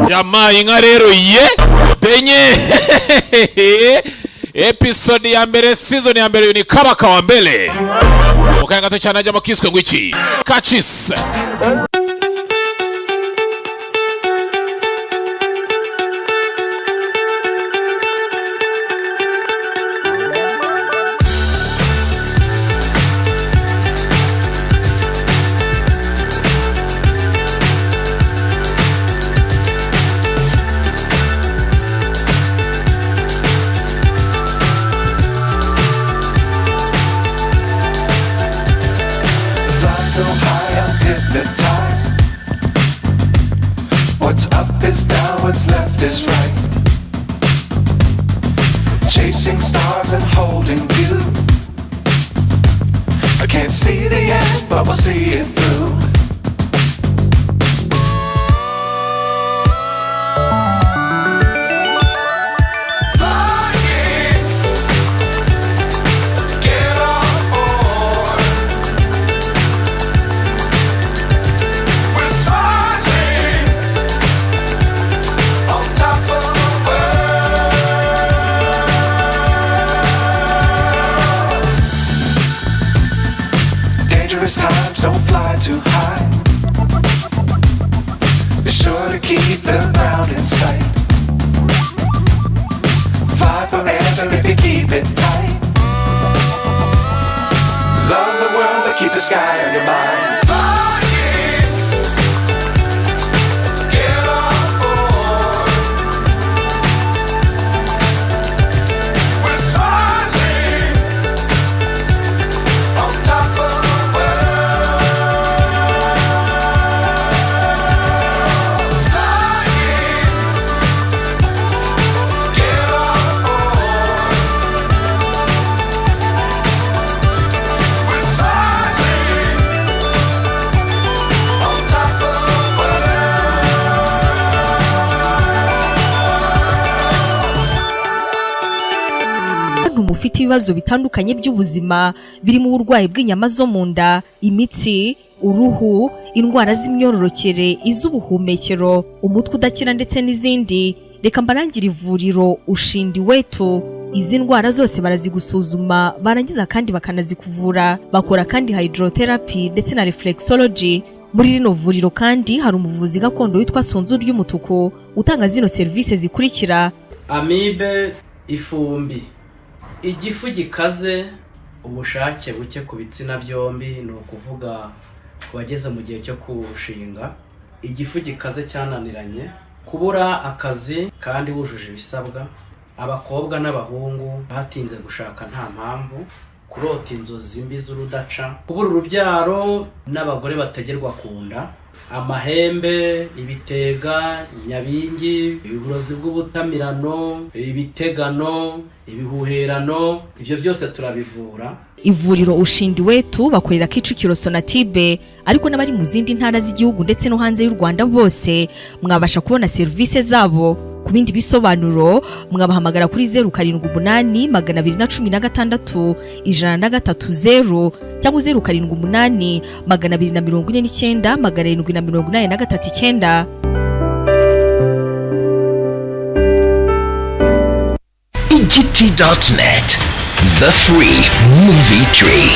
Yamaye inka rero ye denye. Episode ya mbere, season ya mbere, ni Kabaka wa mbere. Mu kanya gato cyane ajyamo kiswe ngo iki? Kachis. Fly so high, I'm hypnotized. What's up is down, what's left is right. Chasing stars and holding you. I can't see the end, but we'll see it through. Flying, get on board. We're smiling on top of the world. Dangerous times, don't fly too high. Be sure to keep the ground in sight. Fly forever if you keep it tight. Love the world, but keep the sky on your mind. Flying, get on board. We're smiling on top of the world. Flying, get on board. We're smiling on top of the world. Bantu mufite ibibazo bitandukanye by'ubuzima, birimo uburwayi bw'inyama zo mu nda, imitsi, uruhu, indwara z'imyororokere, iz'ubuhumekero, umutwe udakira ndetse n'izindi, reka mbarangire ivuriro Ushindi Wetu. Izi ndwara zose barazigusuzuma, barangiza kandi bakanazikuvura. Bakora kandi hydrotherapy ndetse na reflexology. Muri rino vuriro kandi hari umuvuzi gakondo witwa Sonzu ry'Umutuku, utanga zino serivisi zikurikira: Amibe, ifumbi, igifu gikaze, ubushake buke ku bitsina byombi, ni ukuvuga ku bageze mu gihe cyo kurushinga, igifu gikaze cyananiranye, kubura akazi kandi wujuje ibisabwa, abakobwa n'abahungu batinze gushaka nta mpamvu, kurota inzozi mbi z'urudaca, kubura urubyaro n'abagore bategerwa ku nda, amahembe, ibitega, nyabingi, uburozi bw'ubutamirano, ibitegano, ibihuherano, ibyo byose turabivura. Ivuriro Ushindi Wetu bakorera Kicukiro Sonatube, ariko n'abari mu zindi ntara z'igihugu ndetse no hanze y'u Rwanda bose mwabasha kubona serivisi zabo. Ku bindi bisobanuro mwabahamagara kuri 0782161030 cyangwa 0782497839. Igiti.net, the free movie tree.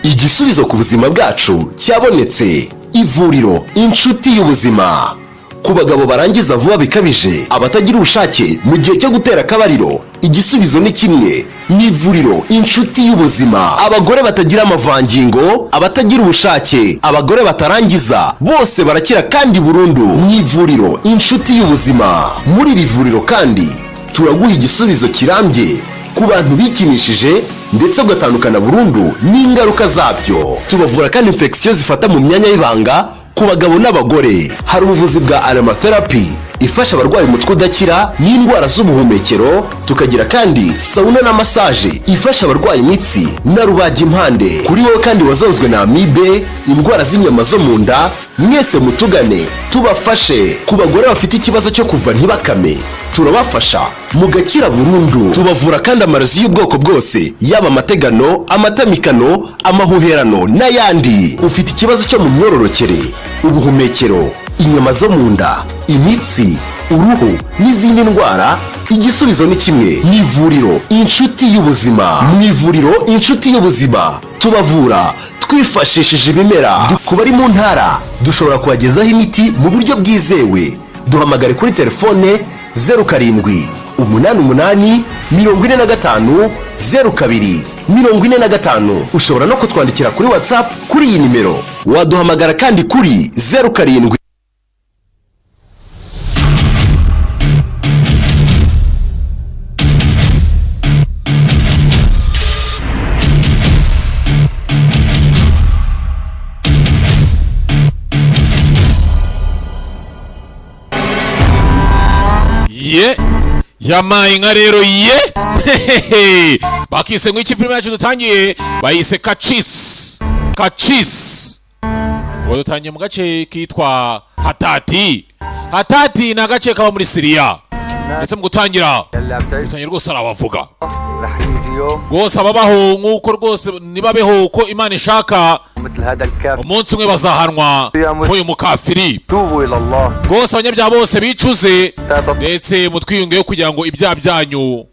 Igisubizo ku buzima bwacu cyabonetse. Ivuriro Inshuti y'Ubuzima. Ku bagabo barangiza vuba bikabije, abatagira ubushake mu gihe cyo gutera akabariro, igisubizo ni kimwe, ni ivuriro Inshuti y'Ubuzima. Abagore batagira amavangingo, abatagira ubushake, abagore batarangiza, bose barakira kandi burundu mu ivuriro Inshuti y'Ubuzima. Muri iri vuriro kandi turaguha igisubizo kirambye ku bantu bikinishije ndetse ugatandukana burundu n'ingaruka zabyo. Tubavura kandi infection zifata mu myanya y'ibanga ku bagabo n'abagore. Hari ubuvuzi bwa aromatherapy ifasha abarwaye umutwe udakira n'indwara z'ubuhumekero. Tukagira kandi sauna na massage ifasha abarwaye imitsi na rubagimpande. Kuri wowe kandi wazonzwe na amibe, indwara z'inyama zo mu nda, mwese mutugane tubafashe. Ku bagore bafite ikibazo cyo kuva ntibakame. Turabafasha mugakira burundu. Tubavura kandi amarozi y'ubwoko bwose, yaba amategano, amatamikano, amahuherano n'ayandi. Ufite ikibazo cyo mu myororokere, ubuhumekero, inyama zo mu nda, imitsi, uruhu n'izindi ndwara, igisubizo ni kimwe, ni ivuriro Inshuti y'Ubuzima. Mu ivuriro Inshuti y'Ubuzima tubavura twifashishije ibimera. Ku bari mu ntara dushobora kubagezaho imiti mu buryo bwizewe. Duhamagare kuri telefone 0788 45 02 45. Ushobora no kutwandikira kuri WhatsApp kuri iyi nimero. Waduhamagara kandi kuri 07. Ye, yamaye inka rero. Ye, bakise ngo iki? Filime yacu dutangiye bayise Kachis. Kachis ubu dutangiye mu gace kitwa Hatati. Hatati ni agace kaba muri Siriya. Ndetse mu gutangira dutangira rwose arabavuga رح يجي يوم rwose ababaho nk'uko rwose ntibabeho uko Imana ishaka, مثل هذا الكافر. umunsi umwe bazahanwa nk'uyu mukafiri. توبوا إلى الله. Rwose abanyabyaha bose bicuze, ndetse mutwiyungeho kugira ngo ibyaha byanyu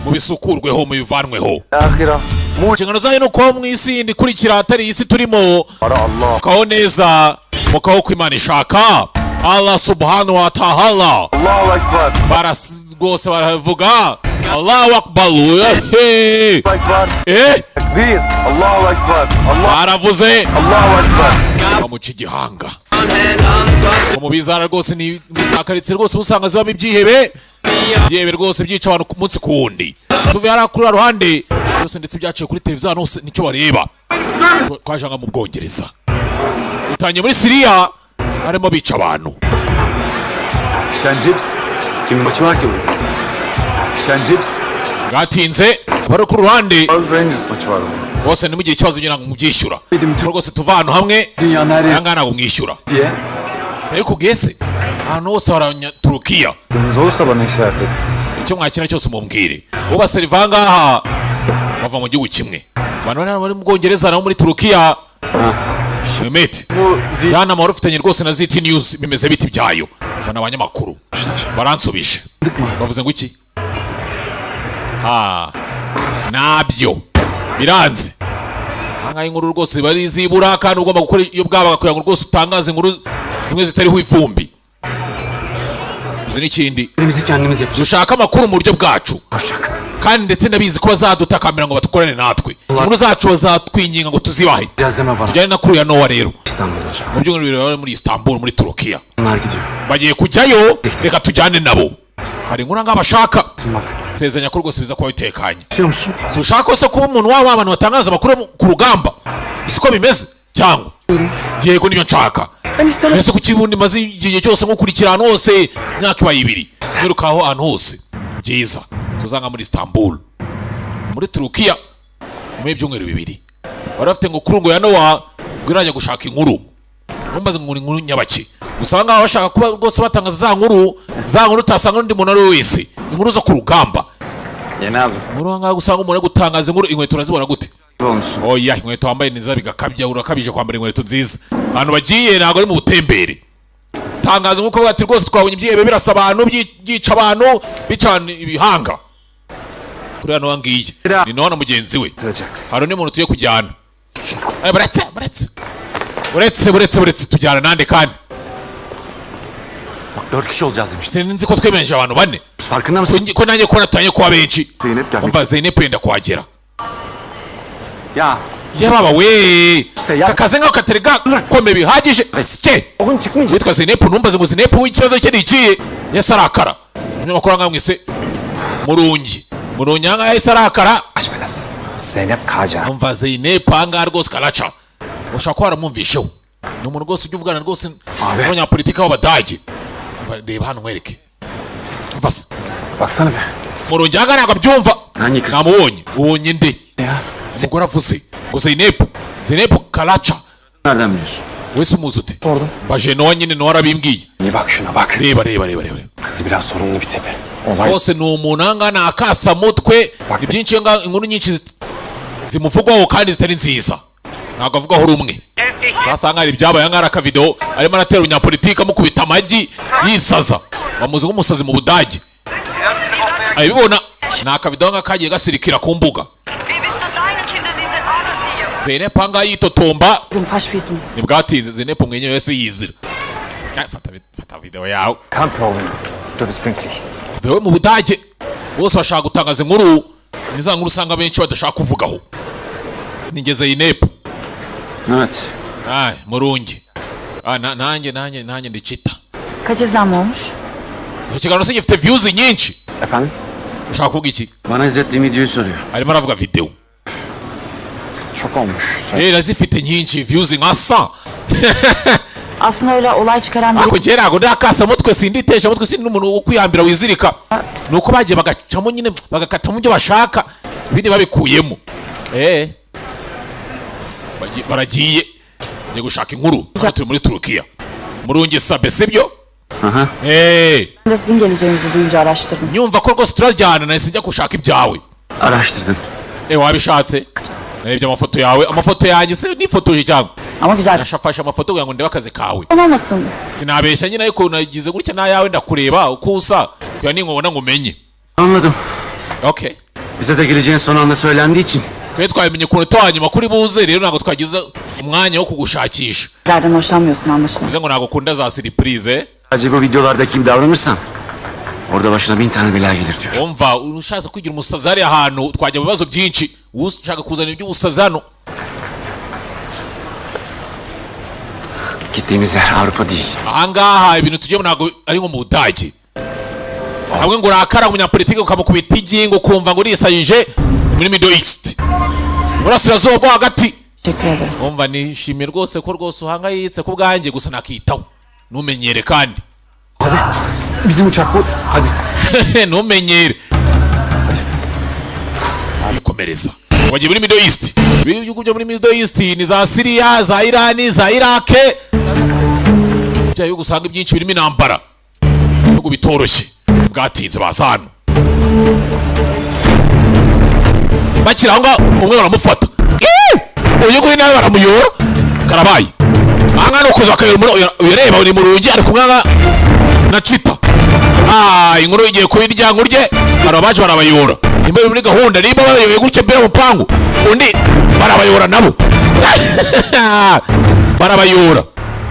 mubisukurweho, mubivanweho. الآخرة مو Inshingano zanyu ni ukubaho mu isi yindi ikurikira atari iyi si turimo, وراء الله. mukabaho neza, mukabaho uko Imana ishaka, Allah subhanahu wa ta'ala. الله أكبر. Baras rwose baravuga Allahu akbar. Hey. أكبر. Eh. تكبير، الله أكبر، الله. Baravuze الله أكبر. bamuca igihanga. Mu bizara rwose ni za karitsiye rwose uba usanga zibamo ibyihebe, ibyihebe rwose byica abantu ku munsi ku wundi. Tuvuye hariya kuri uriya ruhande byose, ndetse byaciye kuri televiziyo ahantu hose nicyo bareba. Twaje nka mu Bwongereza, dutangiye muri Siriya harimo bica abantu. Fish chips. Kimin maçı var ki bugün? Fish chips. Bwatinze bari ku ruhande. Rangers maçı var bugün. Bose ntimugire ikibazo ugira ngo mubyishyura rwose, tuva ahantu hamwe Dünyanın her aya ngaya ntabwo mwishyura. Diye. Sinabikubwiye se, ahantu hose hari Turukiya. Deniz olursa bana işaret edin. Icyo mwakira cyose mumbwire. Ubaseriva aha ngaha bava mu gihugu kimwe, abantu bari hano bari mu Bwongereza nabo muri Turukiya. Mehmet, ya nama wari ufitanye rwose na ZT News bimeze biti byayo? Bana abanyamakuru baransubije, bavuze ngo iki? Ha, nabyo biranze. Aha ngaha inkuru rwose bari zibura, kandi ugomba gukora iyo bwabaga kugira ngo rwose utangaze inkuru zimwe zitariho ivumbi. Uzi n'ikindi? Bizi kendimiz yapacağız. Dushaka amakuru mu buryo bwacu, Hoşça kandi ndetse ndabizi ko bazadutakambira ngo batukorane natwe, inkuru zacu bazatwinginga ngo tuzibahe. Biraz deme bana. Tujyane na kuru ya Nowa rero. İstanbul olacak. Mu byumweru 2 bari muri Istanbul, muri Turukiya. Onlar gidiyor. Bagiye kujyayo, reka tujyane nabo, hari inkuru ngaha bashaka. Bak. Nsezeranya ko rwose biza kuba bitekanye. İstiyor musun? Si ushaka se kuba umuntu waba abantu batangaza amakuru ku rugamba, siko bimeze cyangwa? Yego, nibyo nshaka. Ben istemez. Mbese kuki ubundi maze igihe cyose nkukurikira ahantu hose, imyaka ibaye 2 nyirukaho ahantu hose? Byiza, tuzanga muri Istanbul, muri Turukiya, nyuma y'ibyumweru 2. Bari bafite ngo kuri ngo ya Nowa ngo irajya gushaka inkuru. Numbaze ngo inkuru nyabaki? Gusa ngaho bashaka kuba rwose batangaza za nkuru, za nkuru utasanga undi muntu ari we wese, inkuru zo ku rugamba. Yeni aldım. Inkuru ngaho usanga umuntu ari gutangaza inkuru. Inkweto urazibona gute? Olmuşsun. Oya, inkweto wambaye neza bigakabya, urakabije kwambara inkweto nziza. Ahantu bagiye ntabwo ari mu butembere. Tangaza nk'uko bati rwose twabonye ibyihebe birasa abantu, byica abantu, bica abantu ibihanga. Kuri hano ngiye ni Nowa na mugenzi we. Olacak. Hari undi muntu tugiye kujyana. Eh, buretse buretse buretse buretse buretse, tujyana nande kandi? Bak, dört kişi olacağız demiştin. Sinzi ko twemeranyije abantu bane. Farkında mısın? Ko nanjye kubona tutangiye kuba benshi. Zeynep gelmek. Umva, Zeynep yenda kuhagera. Ya. Yababa we, Seya- kakaze nkaho katari gakomeye bihagije sike. O gün çıkmayacak. Witwa Zeynep, ntumbaze ngo Zeynep w'ikibazo cye ni ikihe, yahise arakara. Umunyamakuru ahangaha mwise Murungi, Murungi ahangaha yahise arakara. Baş belası. Zeynep Kaca. Umva, Zeynep ahangaha rwose karaca, ushobora kuba waramwumvisheho, ni umuntu rwose ujya uvugana rwose n'abanyapolitika b'Abadage. Umva, reba hano nkwereke. Umva se. Baksana be. Murungi ahangaha ntabwo abyumva. Nanjye kız- Namubonye. Ubonye nde? Ya. Umugore avuze ngo Zeynep, Zeynep Karaca. Nereden biliyorsun? Wese umuzi ute? Sordum. Baje Nowa nyine, Nowa arabimbwiye. Bir bak şuna bak. Reba, reba, reba, reba. Kız biraz sorunlu bir tip. Olay Rwose ni umuntu ahangaha ni akasamutwe, ni byinshi ngaha, inkuru nyinshi zimuvugwaho kandi zitari nziza, ntabwo avugaho rumwe. Zasanga hari ibyabaye ahangaha, hari akavidewo arimo aratera umunyapolitiki amukubita amagi yisaza, bamuzi nk'umusazi mu Budage. Abibona ni akavidewo ngaha kagiye gasirikira ku mbuga. Zeynep ahangaha yitotomba. Ntibwatinze, Zeynep mwenyewe wese yizira. Ah, fata fata video yawe. Kein Problem. Du bist pünktlich. Vewe mu Budage bose bashaka gutangaza inkuru, ni za nkuru usanga benshi badashaka kuvugaho. Nigeze Zeynep. Evet. Ay murungi. Ah, nanjye ndi Chita. Kaç izlenme olmuş? Icyo kiganiro se gifite views nyinshi? Efendim? Ushaka kuvuga iki? Bana izlettiğim videoyu soruyor. Arimo aravuga video. Çok olmuş. Eh, zifite nyinshi views nka 100. Aslında öyle olay çıkaran biri Ariko njye ntabwo ndakasa mutwe, sinditesha mutwe, sindi n'umuntu wo kwihambira wizirika. Ni uko bagiye bagacamo nyine, bagakatamo ibyo bashaka, ibindi babikuyemo. Eh, baragiye bagiye gushaka inkuru. Hano turi muri Turukiya, murungi sabe, sibyo? Aha. Eh. de sizin geleceğinizi duyunca araştırdım. Nyumva ko rwose turajyana, nahise njya gushaka ibyawe. Araştırdın. Eh, wabishatse, narebye amafoto yawe, amafoto yanjye se nifotoje cyangwa? Ama güzel. Nashafashe amafoto kugira ngo ndebe akazi kawe. Olmasın. Sinabeshya nyine, ariko nagize gutya n'ayawe ndakureba uko usa kugira ninkubona ngo umenye. Anladım. Okay. Bize de geleceğin son anda söylendiği için. Twe twabimenye ku munota wa nyuma kuri buze, rero ntabwo twagize umwanya wo kugushakisha. Sizlerden hoşlanmıyorsun anlaşılan. Bivuze ngo ntabwo ukunda za surprise. Sadece bu videolardaki gibi davranırsan orada başına bin tane bela gelir diyor. Umva, ushatse kwigira umusazi hariya hantu twajya mu bibazo byinshi, ushaka kuzana iby'ubusazi hano. Gittiğimiz yer Avrupa değil. Ahangaha ibintu tugiyemo ntabwo ari nko mu Budage, hamwe ngo urakara umunyapolitiki ukamukubita igi ngo ukumva ngo urisayije. Muri Middle East, Burasirazuba bwo Hagati. Teşekkür ederim. Umva, nishimiye rwose ko rwose uhangayitse ku bwanjye, gusa nakitaho, ntumenyere kandi. Bizim uçak bu. Hadi. Ntumenyere. Komereza, wagiye muri Middle East. Ibihugu byo muri Middle East ni za Syria, za Irani, za Iraq, bya bihugu usanga ibyinshi birimo intambara, ibihugu bitoroshye. Bwatinze baza hano, bakiri aho ngaho umwe baramufata. Ih! Uyu nguyu nawe baramuyora, karabaye. Aha ngaha ni ukuza bakayora uyareba uri mu rugi ari kumwe na Chita. Ah, inkuru igiye kuba iryango rye, hari abaje barabayora. Nimba biri muri gahunda, nimba babayoboye gutya mbere mu mupangu, undi barabayora nabo barabayora.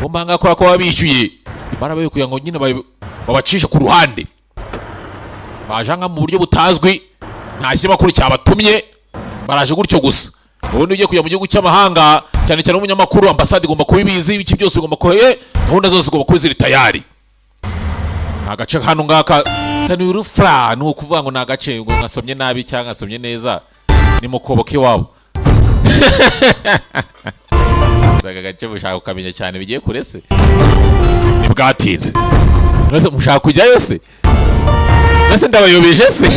Kumba ngaha kubera ko baba bishyuye, barabayoye kugira ngo nyine babacishe ku ruhande. Baje nka mu buryo butazwi, nta kinyamakuru cyabatumye, baraje gutyo gusa. Ubundi ugiye kujya mu gihugu cy'amahanga, cyane cyane umunyamakuru, ambasade igomba kuba ibizi, ibiki byose bigomba kuba, gahunda zose zigomba kuba ziri tayari. Ni agace hano ngaka sa ni urufra, ni ukuvuga ngo ni agace ngo nkasomye nabi cyangwa nkasomye neza, ni mu kobo k'iwabo. Aka gace mushaka kukamenya cyane bigiye kure se? Ntibwatinze, mwese mushaka kujyayo se? Mwese ndabayobeje se?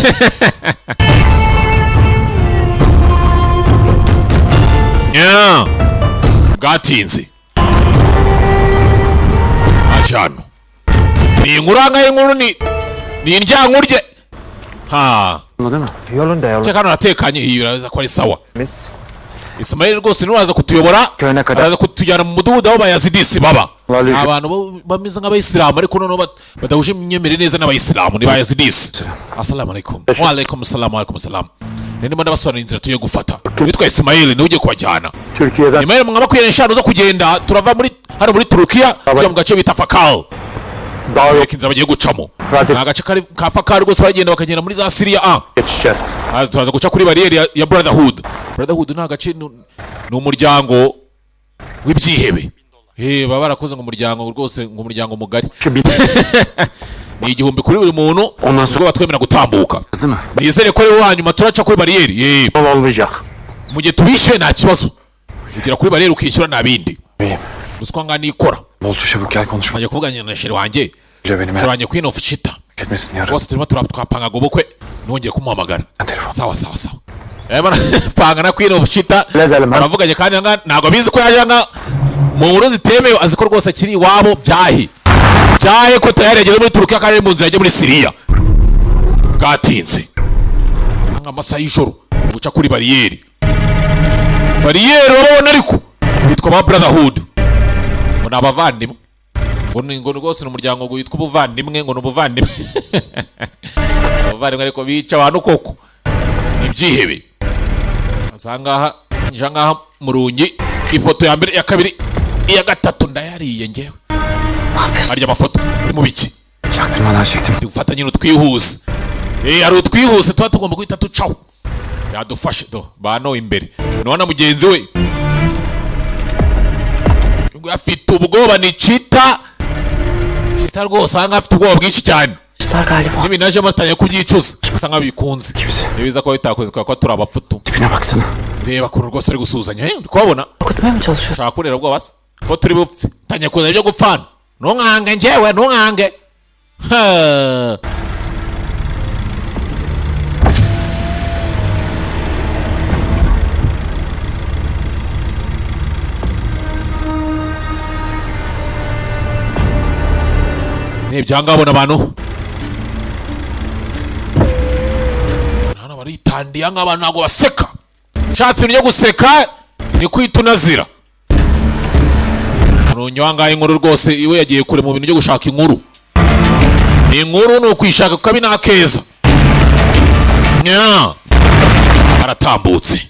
Nya bwatinze aje hano, ni inkuru ahangaha, inkuru ni indyankurye ha. Değil mi? Yolunda yolunda. Cyangwa hano haratekanye, iyi biraza ko ari sawa. Mis. Ismail rwose niwe waza kutuyobora. Köyüne kadar. Araza kutujyana mu mudugudu aho Bayazidisi baba. Aleyküm. Abantu bameze nk'abayisilamu ariko noneho badahuje imyemerere neza n'abayisilamu, ni Bayazidisi. Assalamu alaikum. Wa alaikum salam, wa alaikum salam. Rero ndimo ndabasobanurira inzira tugiye gufata. Witwa Ismail niwe ugiye kubajyana. Türkiye'den Nyuma ya 25 zo kugenda, turava muri hano muri Turukiya tujya mu gace bita Fakal. Dağ Reka inzira bagiye gucamo. Radyo- Ni agace kari ka Fakal rwose, baragenda bakagenda muri za Syria, ah. geçeceğiz. Haza turaza guca kuri bariyeri ya Brotherhood. Brotherhood ni agace, ni umuryango w'ibyihebe. Eh, baba barakoze ngo umuryango rwose, ngo umuryango mugari. Şu bin Ni 1000 kuri buri muntu Ondan sonra- ubwo batwemera gutambuka. Değil mi? Nizere ko rero hanyuma turaca kuri bariyeri. Eh, yol olmayacak. mu gihe tubishyuye nta kibazo. Ugera kuri bariyeri ukishyura nta bindi. İyiyim. Ruswa ngana ikora. Bolca çabuk gel konuşma. Nkajya kuvugana na chéri wanjye. Bile beni Chéri merak wanjye Queen of Cheetah. etmesin yarın. Rwose turimo twapangaga ubukwe, ntongeye kumuhamagara. Telefon. Sawa sawa sawa. Eh, barapanga na Queen of Cheetah. Legal man. Baravuganye kandi nga ntabwo abizi ko yaje nga mu nkuru zitemewe, azi ko rwose akiri iwabo byahi. Cyahe ko tayari yageze muri Turukiya kandi ari mu nzira ajya muri Siriya. Bwatinze amasaha y'ijoro, guca kuri bariyeri. Bariyeri urabona, ariko bitwa ba Brotherhood, ngo ni abavandimwe, ngo ni rwose ni umuryango ngo witwa ubuvandimwe, ngo ni ubuvandimwe, abavandimwe, ariko bica abantu koko, ni ibyihebe. Aza ngaha, nje ngaha murungi, ifoto ya mbere, iya kabiri, iya gatatu, ndayariye ngewe. Arya amafoto uri mu biki? Çaktırmadan çektim. Ndi gufata nyine utwihuse. Hari utwihuse tuba tugomba guhita ducaho. Yadufashe do bano imbere none mugenzi we afite ubwoba, ni Cita. Cita rwose aha ngaha afite ubwoba bwinshi cyane. Kaçtılar galiba. N'ibintu aje atangiye kubyicuza, bisa nkaho bikunze. Kimse. Niba biza kuba bitakoze kubera ko turi abapfutu. Tipine baksana. Reba kure rwose, bari gusuhuzanya. Uri kubabona? Korkutmaya mı çalışıyor? Ushaka kurera ubwoba se ko turi bupfe? Tangiye kuzana ibyo gupfana. Ntunkange njyewe, ntunkange. Ha. Rebye aha ngaha, abona abantu hano baritandiye. Aha ngaha abantu ntabwo baseka. Ushatse ibintu byo guseka ni kwita unazira. Murungi aha ngaha inkuru rwose iwe yagiye kure mu bintu byo gushaka inkuru. Ni inkuru ni ukuyishaka kuko abi ni akeza. Nya aratambutse.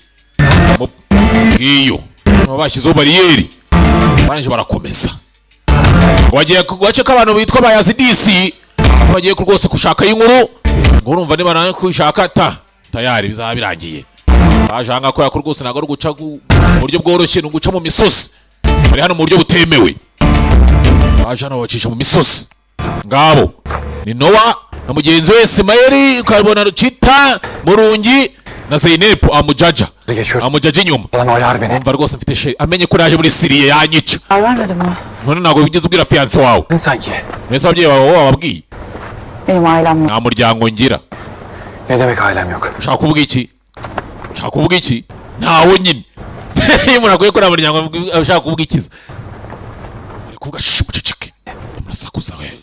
Ngiyo baba bashyizeho bariyeri, barangije barakomeza. Ngo bagiye ku gace k'abantu bitwa ba Yazidisi, bagiye ku rwose gushaka inkuru. Ngo urumva niba kuyishaka ta tayari bizaba birangiye. Baje aha ngaha kubera ko rwose ntabwo ari uguca mu buryo bworoshye, ni uguca mu misozi. Bari hano mu buryo butemewe, baje hano babacisha mu misozi. Ngabo ni Nowa na mugenzi we Simayeli, ukabona Rucita, Murungi na Zeynep. Amujaja, amujaja inyuma. Lan oyar beni. Umva rwose, mfite chérie, amenye ko naje muri Siriya yanyica. Haber vermedin mi? None ntabwo wigeze ubwira fiancé wawe? Sanki. Mbese ababyeyi bawe wowe wababwiye? Benim ailem yok. Nta muryango ngira. Ne demek ailem yok? Ushaka kuvuga iki? Ushaka kuvuga iki? Ntawo nyine. Iyo umuntu akwiye ko nta muryango, ushaka kuvuga ikiza ari kuvuga. Shh, muceceke, murasakuza we.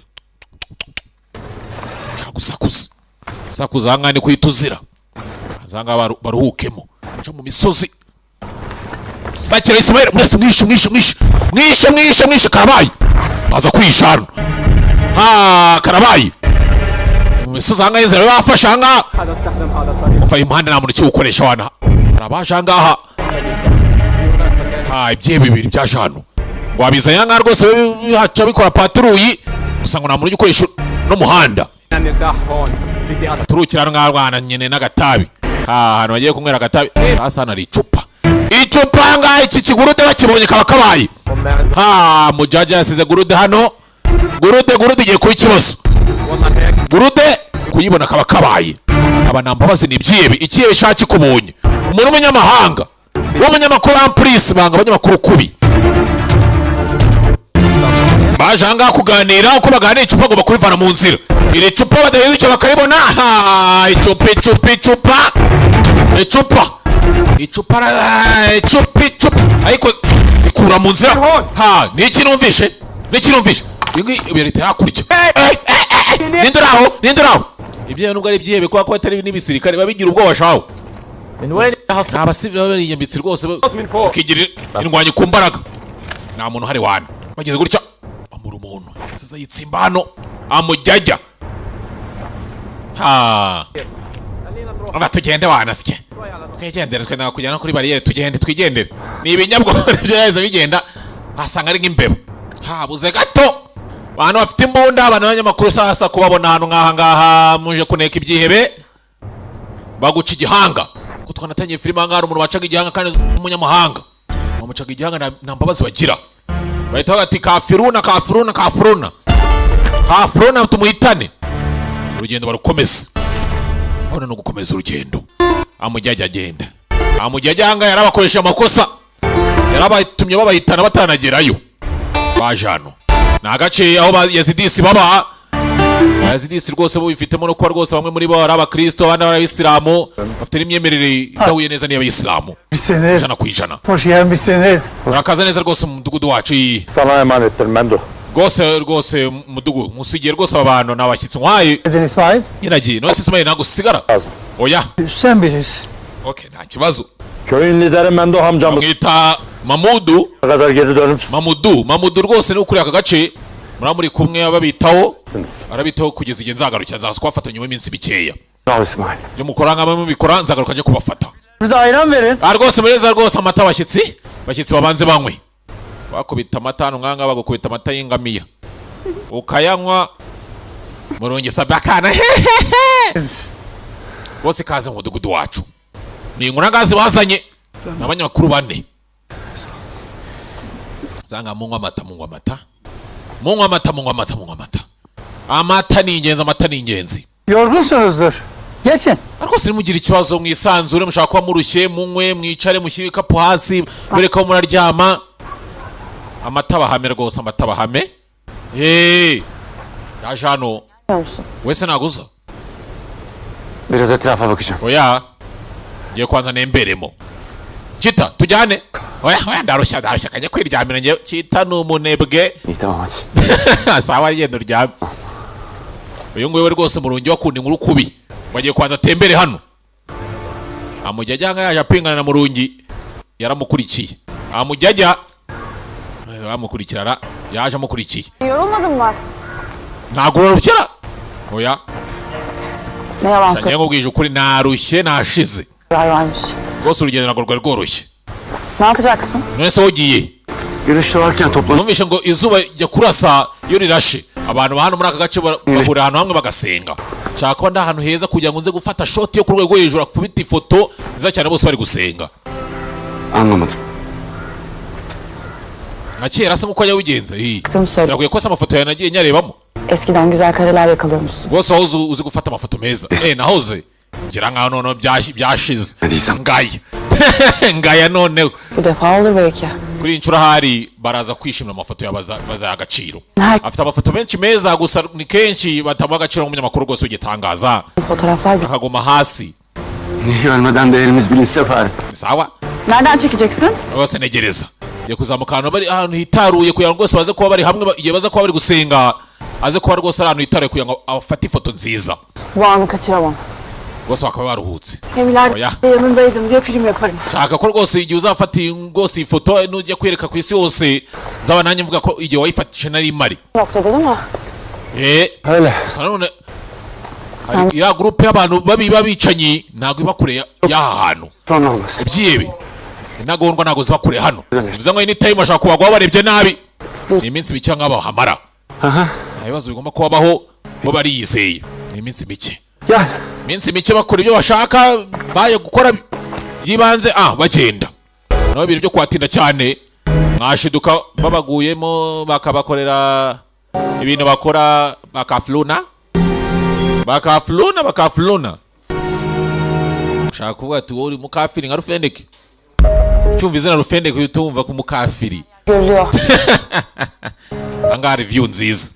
Ushaka gusakuza, gusakuza aha ngaha ni kuhita uzira. Aza ngaha baruhukemo. Baca mu misozi, bakira Ismail mwese. Mwishe, mwishe, mwishe, mwishe, mwishe, mwishe. Karabaye, baza kwihisha hano. Ha, karabaye mu misozi aha ngaha, inzira bafashe aha ngaha. Umva, uyu muhanda nta muntu ukiwukoresha wana. Hari abaje aha ngaha. Ha, ibyihebe bibiri byaje hano ngo wabizanye aha ngaha rwose, bihaca bikora patrouille gusa, ngo nta muntu ujya ukoresha uno muhanda. Turukira hano ngaha rwana nyine n'agatabi. Ha, ahantu bagiye kunywera agatabi. Sasa hano hari icupa, icupa aha ngaha. Iki kigurude bakibonye kaba kabaye. Ha, mujaja yasize gurude hano. Gurude, gurude igiye kuba ikibazo. Gurude kuyibona kaba kabaye. Aba nta mbabazi, ni ibyihebe. Ikihebe shaka kikubonye, umuntu w'umunyamahanga, w'umunyamakuru ampurisi, banga abanyamakuru kubi. Baje aha ngaha kuganira. Uko baganira, icupa ngo bakurivana mu nzira. Iri cupa badahindukiye icyo bakaribona. Ha, icupa, icupa, icupa, icupa, icupa, icupa, icupa, ariko ikura mu nzira. Ha, ni iki numvishe? Ni iki numvishe? Iyi ngiyi leta hakurya. Ninde uri aho? Ninde uri aho? Ibyo nubwo ari ibyihebe, kubera ko batari n'ibisirikare, babigira ubwoba shaho. Ni abasivili baba bariyambitse rwose, bakigira indwanyi ku mbaraga. Nta muntu uhari wana. Bageze gutya bamura umuntu. Sasa yitsimba hano amujyajya. Ha, aba tugende wana, sike twigendere, twenda kujyana kuri bariyeri, tugende twigendere. Ni ibinyabwoba byahise bigenda, asanga ari nk'imbeba. Habuze gato abantu bafite imbunda, abantu b'abanyamakuru. Sasa kubabona ahantu nk'aha ngaha muje kuneka ibyihebe, baguca igihanga. Ko twanatangiye filime aha ngaha hari umuntu wacaga igihanga, kandi w'umunyamahanga bamucaga igihanga, nta mbabazi bagira. Bahita bati kafiruna, kafiruna, kafiruna, kafiruna, tumuhitane. Urugendo barukomeza. Hano ni ugukomeza urugendo. Amujyajya agenda, amujyajya aha ngaha yarabakoresha amakosa, yarabatumye babahitana batanagerayo. Baje hano, ni agace aho ba Yazidisi baba. Abayazidisi rwose bo bifitemo no kuba rwose bamwe muri bo ari abakristo, abandi ari abayisilamu, bafite n'imyemerere idahuye neza n'iy'abayisilamu 100%. Hoş gelmişsiniz. Urakaza neza rwose mu mudugudu wacu iyi. Sana emanettir Memduh. Rwose rwose mudugu, musigiye rwose aba bantu ni abashyitsi nkwaye. Dedin İsmail. Nyiragiye none se Ismail ntabwo usigara? Oya. Sen bilirsin. Okay, nta kibazo. Köyün lideri Mendoh amcamız Bamwita Mamudu. kadar geri dönüp Mamudu, Mamudu rwose ni ukuriye aka gace, muraba muri kumwe babitaho, arabitaho kugeza igihe nzagarukira. Nzaza kubafata nyuma y'iminsi mikeya. Sağ ol İsmail. Ibyo mukora nk'aba mubikora, nzagaruka njye kubafata. Bize ayran verin. Ah, rwose mureza rwose amata abashyitsi, abashyitsi babanze banywe. Bakubita amata hano nk'aha, bagukubita amata y'ingamiya ukayanywa. Murungi sabe akana hehehe rwose, kaze mu mudugudu wacu. Ni inkuru bazanye, ni abanyamakuru bane. Zanga munywa amata, munywa amata, munywa amata, munywa amata, munywa amata. Amata ni ingenzi, amata ni ingenzi. Yorgunsunuzdur. Geçin. Ariko sinimugire ikibazo, mwisanzure, mushaka kuba murushye, munywe, mwicare, mushyire ibikapu hasi, bereka ko muraryama. Amata bahame rwose, amata bahame. Eee, yaje hano. Musun? Wese naguza. Biraz etrafa bakacağım. Oya, ngiye kwanza nemberemo. Chita, tujyane. Oya, oya, ndarushya, ndarushya, kajya kwiryamira ngewe. Chita ni umunebwe. İyi, tamam, hadi. Sawa, genda uryame. Uyu nguyu we rwose murungi wakunda inkuru kubi, bagiye kwanza atembere hano. Amujyajya nka yaje apingana na Murungi, yaramukurikiye. Amujyajya bamukurikirana, yaje amukurikiye. Yorulmadın mı? Ntabwo urarushyira? Oya. Ne yalan Ngiye nkubwije ukuri, narushye, nashize. söyler varmış. Rwose urugendo ntabwo rwari rworoshye. Ne yapacaksın? None se wogiye? Güneş doğarken toplanıp Numvishe ngo izuba rijya kurasa, iyo rirashe abantu ba hano muri aka gace bahurira ahantu hamwe bagasenga. Nshaka kuba ndi ahantu heza kugira ngo nze gufata shot yo ku rwego rwo hejuru, akubita ifoto nziza cyane bose bari gusenga. Anlamadım. Nka kera se nk'uko yabigenza. Baktım söyle. Sinakwiye ko se amafoto yawe nagiye nyarebamo. Eskiden güzel kareler yakalıyormuşsun. Rwose wahoze uzi gufata amafoto meza. Nahoze ngira nkaho noneho byashize. Nziza. Ngaya ngaya noneho. Bu defa olur belki. Kuri iyi nshuro ahari baraza kwishimira amafoto yawe, bazaha agaciro. Nta- Afite amafoto menshi meza, gusa ni kenshi batamuha agaciro nk'umunyamakuru rwose w'igitangaza, Fotoğraflar akaguma hasi. Niye ölmeden değerimiz bilinse bari. Sawa. Nereden çekeceksin? Rwose ntegereza, ngiye kuzamuka ahantu bari, ahantu hitaruye, kugira ngo rwose baze kuba bari hamwe, igihe baza kuba bari gusenga aze kuba rwose ari ahantu hitaruye kugira ngo afate ifoto nziza. Bu anı kaçıramam. Rwose bakaba baruhutse. Hem ileride Oya. yanındaydım diye film yaparım. Nshaka ko rwose igihe uzafata iyi rwose iyi foto nujya kwereka ku isi hose, nzaba nanjye mvuga ko igihe wayifatishije nari mari. Noktada değil mi? Öyle. Gusa nanone Sen hari iriya groupe y'abantu babi b'abicanyi, ntabwo iba kure y'aha hantu. Sonra olmaz. Ibyihebe, intagondwa ntabwo ziba kure hano, bivuze ngo anytime bashobora kubagwaho barebye nabi. Ni iminsi mike nk'aba bahamara, nta bibazo bigomba kubabaho, bo bariyizeye. Ni iminsi mike. Gel. Iminsi mike bakora ibyo bashaka baje gukora by'ibanze, bagenda nabo. Ibintu byo kuhatinda cyane mwashiduka babaguyemo, bakabakorera ibintu bakora, bakafluna, bakafluna, bakafluna. Ushaka kuvuga ati wowe uri mukafiri nka Rufendeke. Cyumva izina Rufendeke uhita wumva ko umukafiri. Görülüyor. Ahangaha hari view nziza,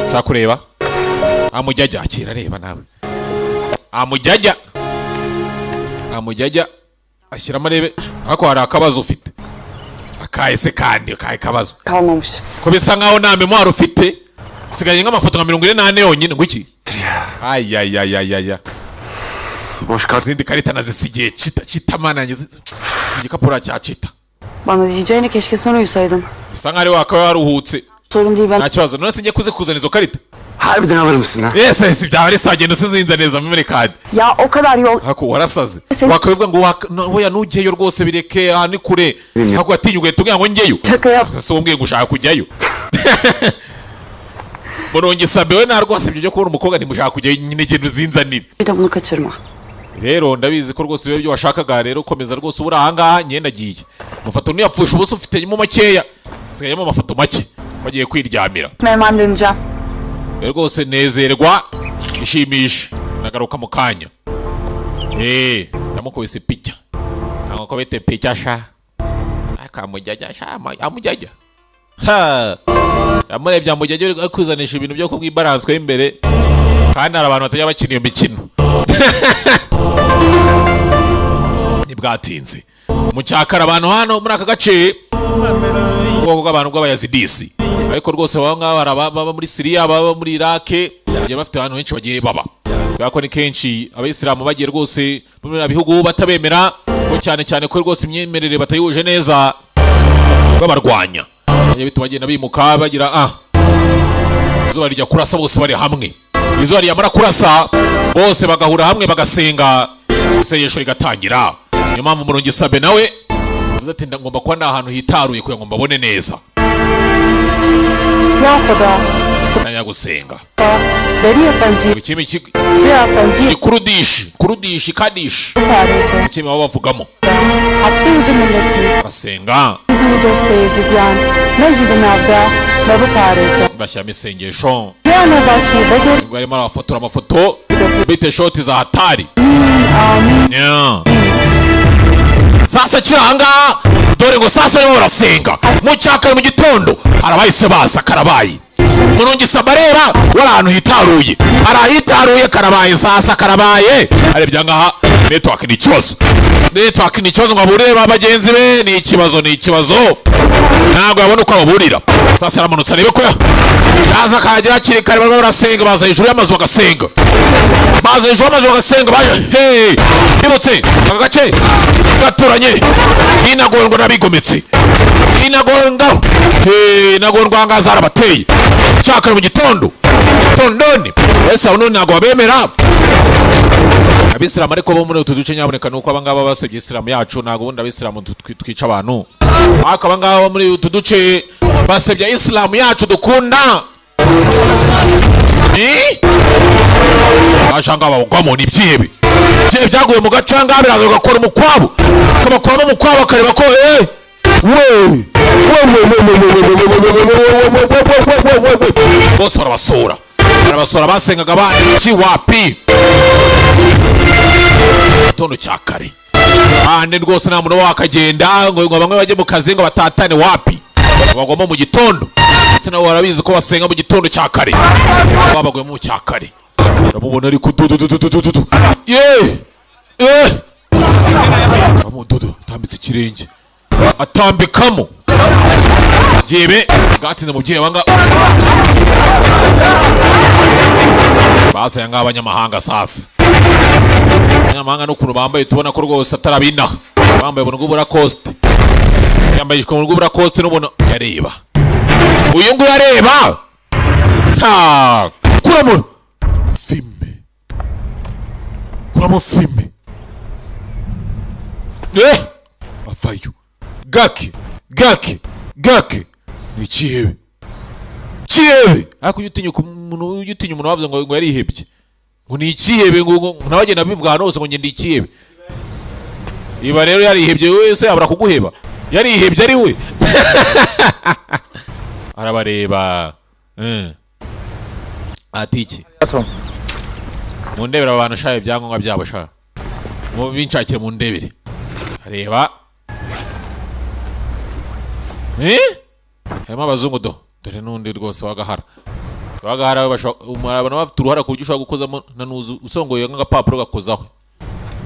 ushaka kureba. Amujyajya akira, areba nawe. Amujyajya, amujyajya ashyiramo arebe. Ariko hari akabazo ufite. Akahe se kandi? Akahe kabazo? Kalmamış. Ko bisa nkaho nta mémoire ufite, usigaye nk'amafoto nka 44 yonyine, ngo iki? Ayayayayaya. Boş kart. Izindi karita nazisigiye Cita. Cita, mana yanjye, igikapu cya Cita. Bana diyeceğine keşke sen uyusaydın. Bisa nkaho ari wakaba waruhutse. Sorun değil ben Nta kibazo. None se njye kuze kuzana izo karita? Harbiden alır mısın ha? Yes, byaba ari sawa, genda usizinza neza memory card. Ya o kadar yol Hako warasaze. Sen- Wakabivuga ngo oya, nujyeyo rwose, bireke, aha ni kure. Hako watinya ugahita ubwira ngo njyeyo. Şaka yap. Si umbwiye ngo ushaka kujyayo. Murongi sabe we nta rwose ibyo byo kubona umukobwa ntimushaka kujyayo nyine, genda uzinzanire. Bir de bunu kaçırma. Rero ndabizi ko rwose ibyo washakaga, rero komeza rwose ubura ahangaha, ngenda agiye. Amafoto ntuyapfusha ubusa, ufitemo makeya, hasigayemo amafoto make, bagiye kwiryamira. Hemen döneceğim. Rero rwose nezerwa, ishimishe, nagaruka mu kanya. Ndamukubise picha, ntabwo ko bite picha sha, akamujyajya sha, amujyajya ha, yamurebye amujyajya ari kwizanisha ibintu byo kumwibaranswe imbere, kandi hari abantu batajya bakina iyo mikino. Ntibwatinze mu cyakara, abantu hano muri aka gace Ubwoko bw'abantu bw'Abayazidisi, ariko rwose baba ngaba hari ababa muri Siriya, baba muri Irake, bagiye bafite ahantu henshi bagiye baba, kubera ko ni kenshi Abayisilamu bagiye rwose muri biriya bihugu batabemera, ko cyane cyane ko rwose imyemerere batayihuje neza, babarwanya. Bagiye bituma bagenda bimuka bagira izuba rijya kurasa bose bari hamwe. Izuba ryamara kurasa bose bagahura hamwe bagasenga, isengesho rigatangira. Niyo mpamvu Umurungi Sabe nawe avuze ati: "Ngomba kuba ndi ahantu hitaruye kugira ngo mbabone neza." Ya Khuda Najya gusenga. Dariya panji Ikimi Ya panji Kurudishi, Kurudishi, Kadishi. Pareze Ikimi baba bavugamo. Hafte udu milleti Basenga. Sidu doste Yezidiyan Mecid Navda Babu Pareze Bashyiramo isengesho. Ya Nebaşi Beger Ubwo arimo arabafotora amafoto bite shoti za hatari. Amin amin. Yeah. Sasa kiri ahangaha, dore ngo sasa barimo barasenga mu cyakare mu gitondo, hari abahise baza. Karabaye, Murungi Sabarera wari ahantu hitaruye, ari ahitaruye. Karabaye, sasa karabaye. Arebye ahangaha, network ni ikibazo, network ni ikibazo, ngo aburire ba bagenzi be ni ikibazo, ni ikibazo, ntabwo yabona uko ababurira. Sasa yaramanutse arebe ko yaza akahagera hakiri kare. Barimo barasenga, baza hejuru y'amazu bagasenga, baza hejuru y'amazu bagasenga. Baje hey bibutse aka gace gaturanye n'intagondwa n'abigometse, intagondwa, hey, intagondwa ngaha zarabateye cyakare mu gitondo tondoni. Ese abo none ntabwo babemera Abisilamu? Ariko bo muri utu duce nyaboneka ni uko abangaba basebye Isilamu yacu. Ntabwo ubundi Abisilamu twica abantu, ariko abangaba bo muri utu duce basebye Isilamu yacu dukunda. Ni bashanga babugwamo ni ibyihebe. Ibyihebe byaguye mu gace ahangaha, biraza bigakora umukwabo, kabakoramo umukwabo, akareba ko we we we we we we we we we we we we we we we we we. Bose barabasura, barabasura. Basengaga bandi iki wapi gitondo cya kare ahandi rwose nta muntu wakagenda ngo bamwe bajye mu kazi ngo batatane, wapi, bagwamo mu gitondo. Ndetse nabo barabizi ko basenga mu gitondo cya kare, babaguyemo mu cya kare. Uramubona ari kududududududu ye ye amududu, atambitse ikirenge, atambikamo byebe bwatinze mu byebe banga bazanye nk'abanyamahanga. Sasa abanyamahanga n'ukuntu bambaye, tubona ko rwose atari abinaha. Bambaye ubuntu bw'uburakosite, yambaye ijipo bw'uburakosite n'ubuntu. Yareba uyu nguyu, areba ha kuramo filime, kuramo filime, avayo gake gake gake. Ni ikihebe, ikihebe. Ariko ujya utinya umuntu, ujya utinya umuntu wavuze ngo yarihebye, ngo ni ikihebe, ngo nawe agenda abivuga ahantu hose ngo njye ndi ikihebe. Iba rero yarihebye wese yabura kuguheba, yarihebye ari we. Arabareba, ati iki? Mundebere aba bantu shaye, ibyangombwa byabo sha mu binshakire, mundebere. Areba, harimo abazungu do, dore n'undi rwose w'agahara, w'agahara. Abantu bafite uruhara ku buryo ushobora gukozamo na nuzu usongoye nk'agapapuro gakozaho,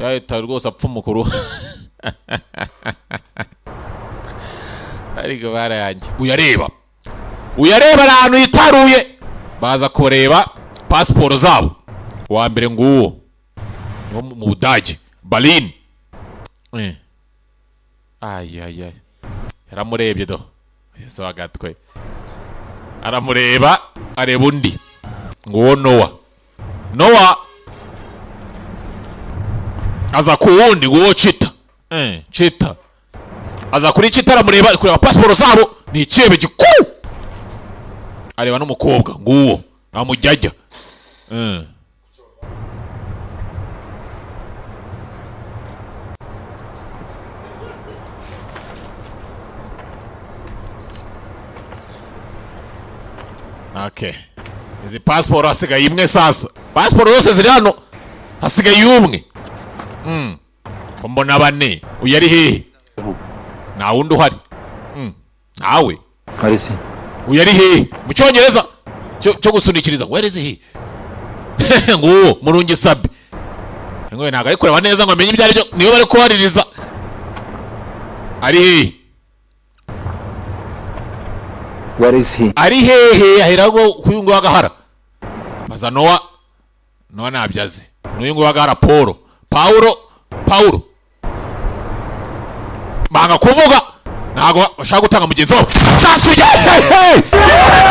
yahita rwose apfumuka uruhu. Ariko barayanjye uyareba, uyareba ari ahantu hitaruye. Baza kureba pasiporo zabo. Uwa mbere nguwo wo mu Budage, Berlin. Ay ay ay, yaramurebye do, ese wagatwe. Aramureba, areba undi nguwo Nowa. Nowa aza ku wundi nguwo Chita. Chita aza kuri Chita, aramureba, ari kureba pasiporo zabo, ni ikihebe gikuru. Areba n'umukobwa nguwo amujyajya. Okay. Izi pasiporo hasigaye imwe sasa. Pasiporo zose ziri hano, hasigaye umwe. Ko mbona bane, uyu ari hehe? Nta wundi uhari. Ntawe. Marisi. Uyu ari hehe? Mu Cyongereza cyo gusunikiriza. Where is he? Nguwo Murungi Sabi. Ngo ntabwo ari kureba neza ngo amenye ibyo ari byo, niyo bari kubaririza. Ari hehe? Where is he? Ari hehe? Ahera ngo kuri nguyu agahara baza Nowa. Nowa ntabyo azi. N'uyu nguyu agahara Paul, Paulo, Paulo banga kuvuga, ntabwo bashaka gutanga mugenzi wabo. Sasu yehehe,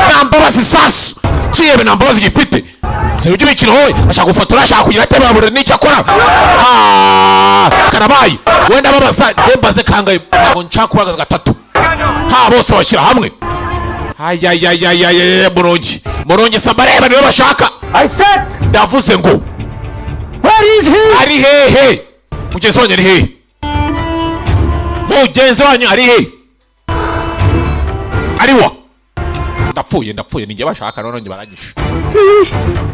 nta mbabazi. Sasu kirebe, nta mbabazi gifite. Si iby'imikino wowe. Ashaka gufotora, ashaka kugira ate, babura n'icyo akora. Ah, karabaye. Wenda babaza njye mbaze kangahe? Ntabwo nshaka kubagaza gatatu. Ha, bose bashyira hamwe. Ayayayayaya, Murongi, Murongi sabareba, niwe bashaka. I said, Ndavuze ngo where is he? Ari hehe mugenzi wanyu? Ari hehe mugenzi wanyu? Ari hehe? Ariwa. Ndapfuye, ndapfuye, ninjye bashaka none njye baranyishe.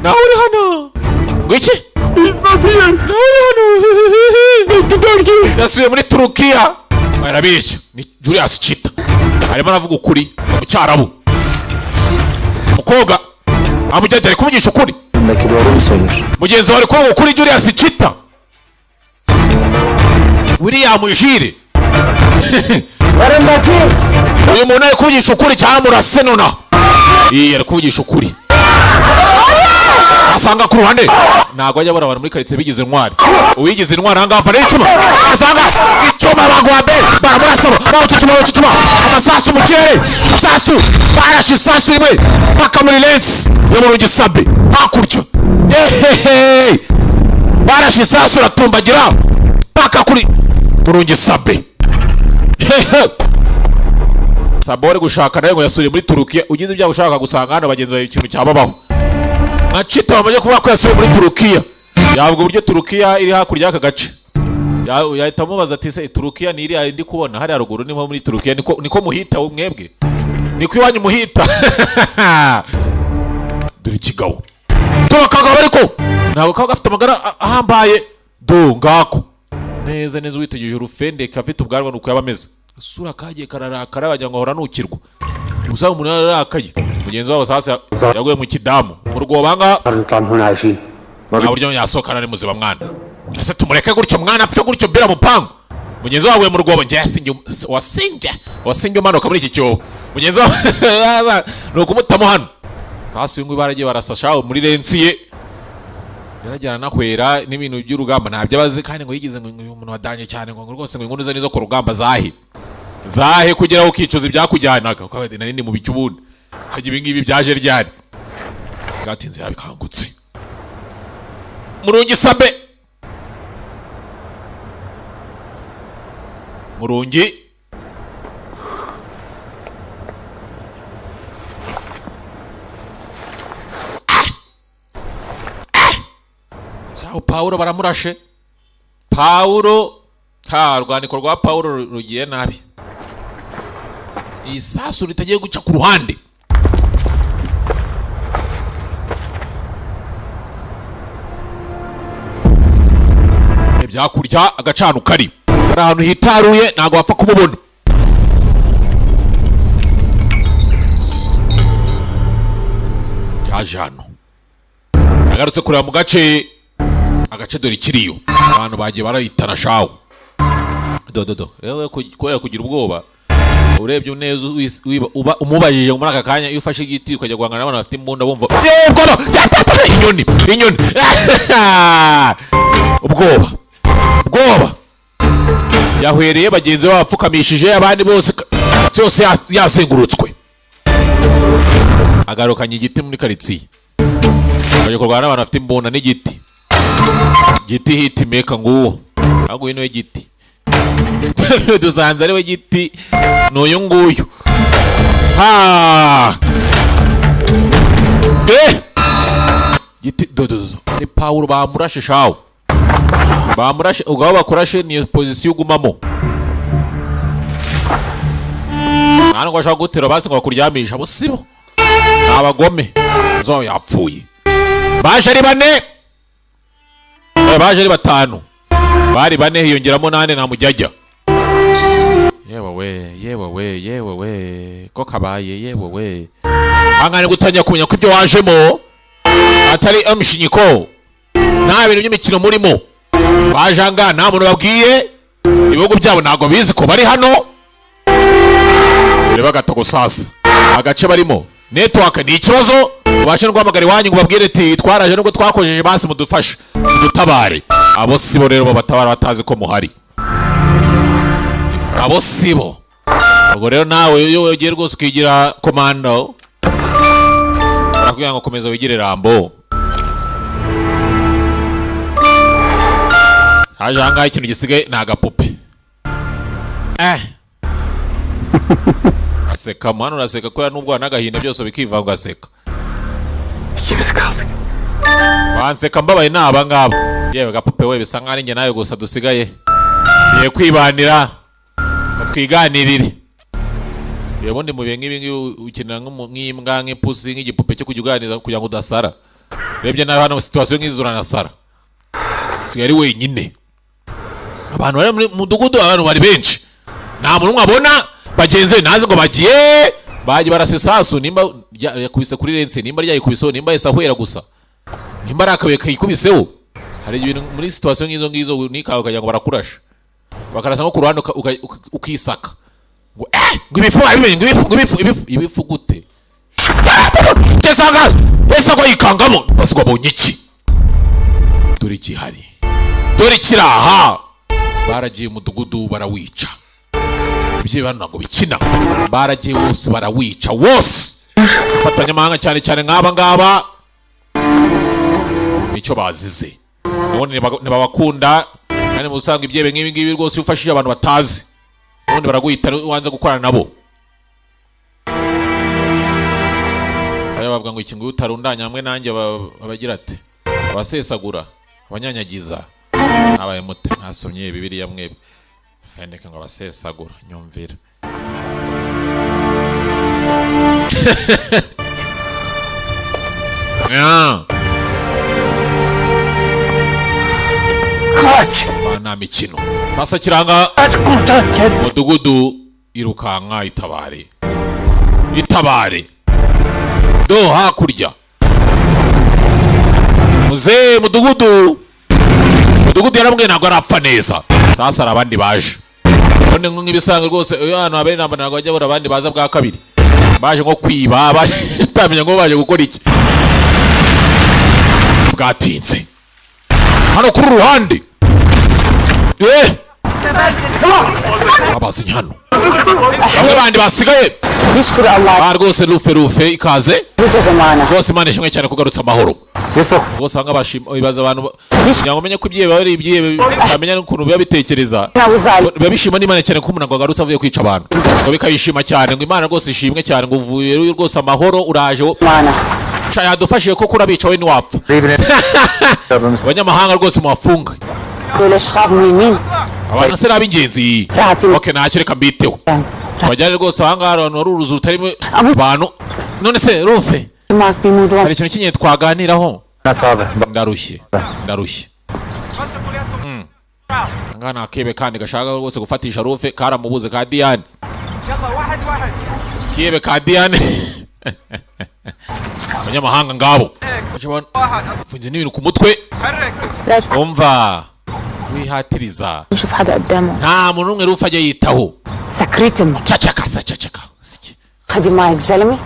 Nawe uri hano ngo iki? He's not here. Nawe uri hano. To Turkey. Yasubiye muri Turukiya. Barabeshya, ni Julius Chita, arimo aravuga ukuri mu Cyarabu. Umukobwa amujyajya ari kuvugisha ukuri. Yanındaki doğru mu söylüyor? Mugenzi wawe ari kuvuga ukuri. Julius Chita, William Jire. Yanındaki. Uyu muntu ari kuvugisha ukuri cyangwa murase nonaha? Iyi ari kuvugisha ukuri. Asanga ku ruhande ntabwo ajya abona abantu muri karitsiye bigize intwari. Uwigize intwari ahangaha avana icyuma, asanga icyuma bagwa be baramurasaba, bawucicuma, bawucicuma amasasu mu kirere. Sasu barashe isasu rimwe paka muri lensi yo mu rugisabe hakurya. Ehehe, barashe isasu ratumbagira paka kuri Murungisabe. Hehe, Sabore gushaka nawe ngo yasubiye muri Turukiya. Ugize ibyago ushaka gusanga hano bagenzi bawe, ikintu cyababaho nka Cita bamaze kuvuga ko yasubiye muri Turukiya, yavuga uburyo Turukiya iri hakurya y'aka gace. Yahita amubaza ati: "Se Turukiya ni iriya ndi kubona hariya ruguru, niho muri Turukiya? Niko muhita mwebwe? Niko iwanyu muhita?" Dore ikigabo, dore akagabo, ariko ntabwo kaba gafite amagara ahambaye. Do ngako neza neza, witegereje urufendeke, afite ubwanwa, nuko yaba ameze. Isura kagiye kararakara, wagira ngo ahora anukirwa. Gusa umuntu yararakaye. Mugenzi wabo sasa yaguye mu kidamu, mu rwobo ahangaha. نطلع من هنا عايشين. Nta buryo yasohokana ari muzima mwana. Ese tumureke gutyo mwana apfe gutyo bira mupangu? Mugenzi wawe mu rwobo, njye yasinge wasinge wasinge umanuka muri iki cyobo. Mugenzi wawe ni ukumutamo hano. Sasa uyu nguyu baragiye barasa shaho muri lensi ye, yarajyana anahwera n'ibintu by'urugamba ntabyo abazi, kandi ngo yigize ngo uyu muntu wadanye cyane, ngo rwose ngo inkuru ze nizo ku rugamba zahe zahe kugeraho ukicuza ibyakujyanaga, ukavuga ati: "Nari ndi mu biki ubundi? Hajya ibi ngibi byaje ryari?" Bwatinze yarabikangutse. Murungi Sabe, Murungi. Sawa, Pawulo baramurashe. Pawulo, ha, urwandiko rwa Pawulo rugiye nabi. Iyi sasu ritagiye guca ku ruhande. Ibyakurya agacano kari ari ahantu hitaruye, ntabwo wapfa kumubona. Yaje hano, yagarutse kureba mu gace. Agace dore ikiriyo, abantu bagiye barayitana shawo. Do do do, rero kubera kugira ubwoba, urebye neza uba umubajije muri aka kanya, iyo ufashe igiti ukajya guhangana n'abantu bafite imbunda, bumva ubwoba. Inyoni, inyoni, ubwoba, ubwoba. Yahwereye bagenzi be bapfukamishije abandi bose byose yazengurutswe. Agarukanye igiti muri karitsiye, akajya kurwana n'abantu bafite imbunda n'igiti. Giti hiti meka nguwo, ahubwo uyu niwe giti dusanze, ariwe giti ni uyu nguyu. Ha, eh, giti do do do, ni Pawulo bamurashe shawo, bamurashe. Ubwo aho bakurashe ni position ugumamo, nta nubwo bashaka gutera basi ngo bakuryamisha. Abo sibo, ni abagome. Zo yapfuye. Baje ari bane, baje ari batanu, bari bane hiyongeramo nane nta mujyajya. Yewe we, yewe we, yewe we, ko kabaye! Yewe we, hangane gutangira kumenya ko ibyo wajemo atari amushinyiko, nta bintu by'imikino murimo. Baje ahangaha nta muntu babwiye, ibihugu byabo ntabwo bizi ko bari hano. Reba agatogo sasa. Agace barimo network ni ikibazo, ubashe no guhamagara iwanyu ngo babwire ati twaraje nubwo twakojeje, basi mudufashe, mudutabare. Abo sibo rero babatabara batazi ko muhari, abo sibo. Ubwo rero nawe iyo ugiye rwose ukigira komando, barakubwira ngo komeza wigire Rambo. Haje ahangaha, ikintu gisigaye ni agapupe. Aseka hano, uraseka kubera n'ubwoba n'agahinda byose bikivanga, ugaseka. İkimiz kaldık. Banseka mbabaye ni aba ngaba. Yewe gapupe we, bisa nkaho ari njye nawe gusa dusigaye, tugiye kwibanira ngo twiganirire. Ubundi mu bihe nk'ibi ngibi ukenera nk'imbwa, nk'ipusi, nk'igipupe cyo kujya uganiriza kugira ngo udasara. Urebye nawe hano situation nk'izi uranasara. Usigaye ari wenyine. Abantu bari muri mudugudu, abantu bari benshi, nta muntu umwe abona bagenzi be, ntazi ngo bagiye bagiye barasa isasu, nimba yakubise kuri lense, nimba ryayikubiseho, nimba yahise ahwera gusa, nimba ari akabuye kayikubiseho. Hari ibintu muri situation nk'izo ngizo nikawe ukagira ngo barakurasha, bakarasa nko ku ruhande, ukisaka ngo ngo ibifu babimenye, ngo ibifu, ngo ibifu, ibifu, ibifu gute? Kesanga wese ngo yikangamo, basi ngo abonye iki? Dore igihari, dore kiraha. Baragiye umudugudu barawica. Ibyo hano ntabwo bikina. Baragiye wose barawica wose. Gufata abanyamahanga, cyane cyane nk'aba ngaba, nicyo bazize. Ubundi ntibabakunda kandi mu usanga ibyebe nk'ibi ngibi rwose, iyo ufashije abantu batazi, ubundi baraguhita wanze gukorana nabo. Bajya bavuga ngo iki, ngo iyo utarundanya hamwe nanjye, abagira ati abasesagura, abanyanyagiza. Mwabaye mute? Mwasomye Bibiliya mwebwe? Fendeke ngo abasesagura, nyumvira. Yeah. Kaç! Ba nta mikino. Sasa kiranga Kaç, kurtar kendini! Mudugudu, irukanka, itabare, itabare. Do hakurya, muzehe mudugudu, mudugudu yaramubwiye ntabwo arapfa neza. Sasa hari abandi baje none nk'ibisanzwe rwose, iyo ahantu habera intambara ntabwo bajya babura abandi baza bwa kabiri, baje nko kwiba, baje utamenya ngo baje gukora iki. Bwatinze hano kuri uru ruhande, babazanye hano bamwe bandi basigaye. نشكر الله. Ba rwose rufe rufe, ikaze. رجع معنا. Rwose Imana ishimwe cyane kugarutsa amahoro. Yusuf. Rwose aha ngaha bibaza abantu kugira ngo umenye ko ibyihebe biba ari ibyihebe, bamenya n'ukuntu biba bitekereza, biba bishima n'Imana cyane ko umuntu ngo agarutse avuye kwica abantu, ngo bikayishima cyane, ngo Imana rwose ishimwe cyane, ngo uvuye rwose amahoro, uraje. معنا. Sha, yadufashije koko, urabica we ntiwapfa. Abanyamahanga rwose mubafunge. والاشخاص مهمين. Abantu se ni ab'ingenzi. Ok, ntacyo, reka mbiteho, bajyane rwose. Aha ngaha ahantu hari uruzu rutarimo abantu. None se rufe, معك بموضوع. hari ikintu cy'ingenzi twaganiraho? Ndarushye, ndarushye. Aha ngaha ni akebe kandi gashaka rwose gufatisha rufe, karamubuze ka Diane, kebe ka Diane. Abanyamahanga ngabo bafunze n'ibintu ku mutwe. Umva, wihatiriza. نشوف حدا قدامه. Nta muntu n'umwe rufe ajya yitaho. سكريت المكان. Cacaka sa, cacaka. خدي معك زلمه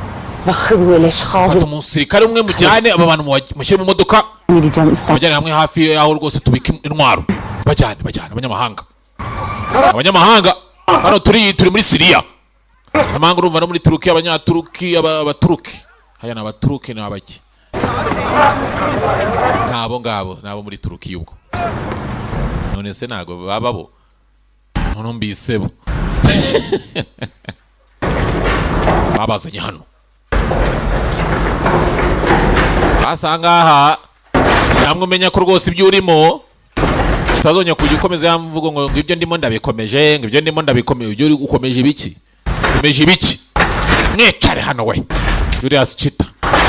وخذوا الاشخاص Fata umusirikare umwe, mujyane aba bantu, mushyire mu modoka, اللي جنب استنى. bajyane hamwe hafi y'aho rwose tubika intwaro. Bajyane, bajyane abanyamahanga, abanyamahanga. Hano turi muri Siriya. Abanyamahanga urumva no muri Turukiya, abanyaturuki, abaturuki haya ni abaturuki, ni abaki? Ni abo ngabo, ni abo muri Turukiya. Ubwo none se ntabwo baba bo? None mbisebo babazanye hano. Sasa ngaha namwe umenya ko rwose ibyo urimo utazongera kujya ukomeza ya mvugo ngo ibyo ndimo ndabikomeje, ngo ibyo ndimo ndabikomeje. Ibyo uri ukomeje ibiki? Ukomeje ibiki? Mwicare hano we. Julius Chita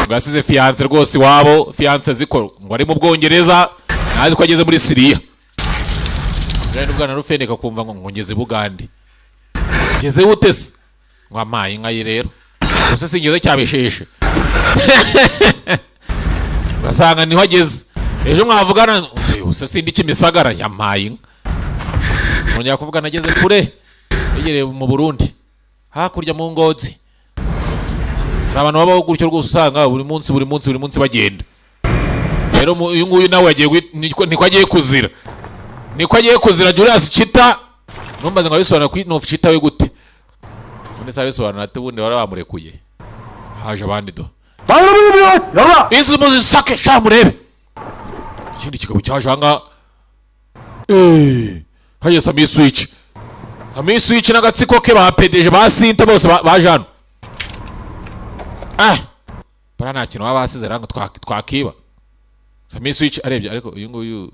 ngo yasize fiance rwose iwabo, fiance ziko ngo ari mu Bwongereza, ntazi ko ageze muri Siriya. Rero ubwana rufendeka kumva ngo ngeze Bugande, ngeze ute se? Ngo amaye inka ye rero gusa singeze cyabisheshe, ugasanga niho ageze. Ejo mwavugana, gusa sindi Kimisagara, yampaye inka. Mwongera kuvugana ageze kure, yegereye mu Burundi hakurya mu Ngozi. Hari abantu babaho gutyo rwose, usanga buri munsi, buri munsi, buri munsi bagenda. Rero uyu nguyu nawe yagiye niko agiye kuzira, niko agiye kuzira. Julius Chita, numbaze ngo abisobanura kuri Nof Chita we gute? None se abisobanura ate? Ubundi bari bamurekuye, haje abandi do. Inzu muzisake sha, murebe ikindi kigabo cyaje ahangaha. Haje Sami Switch, Sami Switch n'agatsiko ke ba PDG ba Sinte bose baje hano. Bara nta kintu baba basize rero ngo twakiba. Sami Switch arebye, ariko uyu nguyu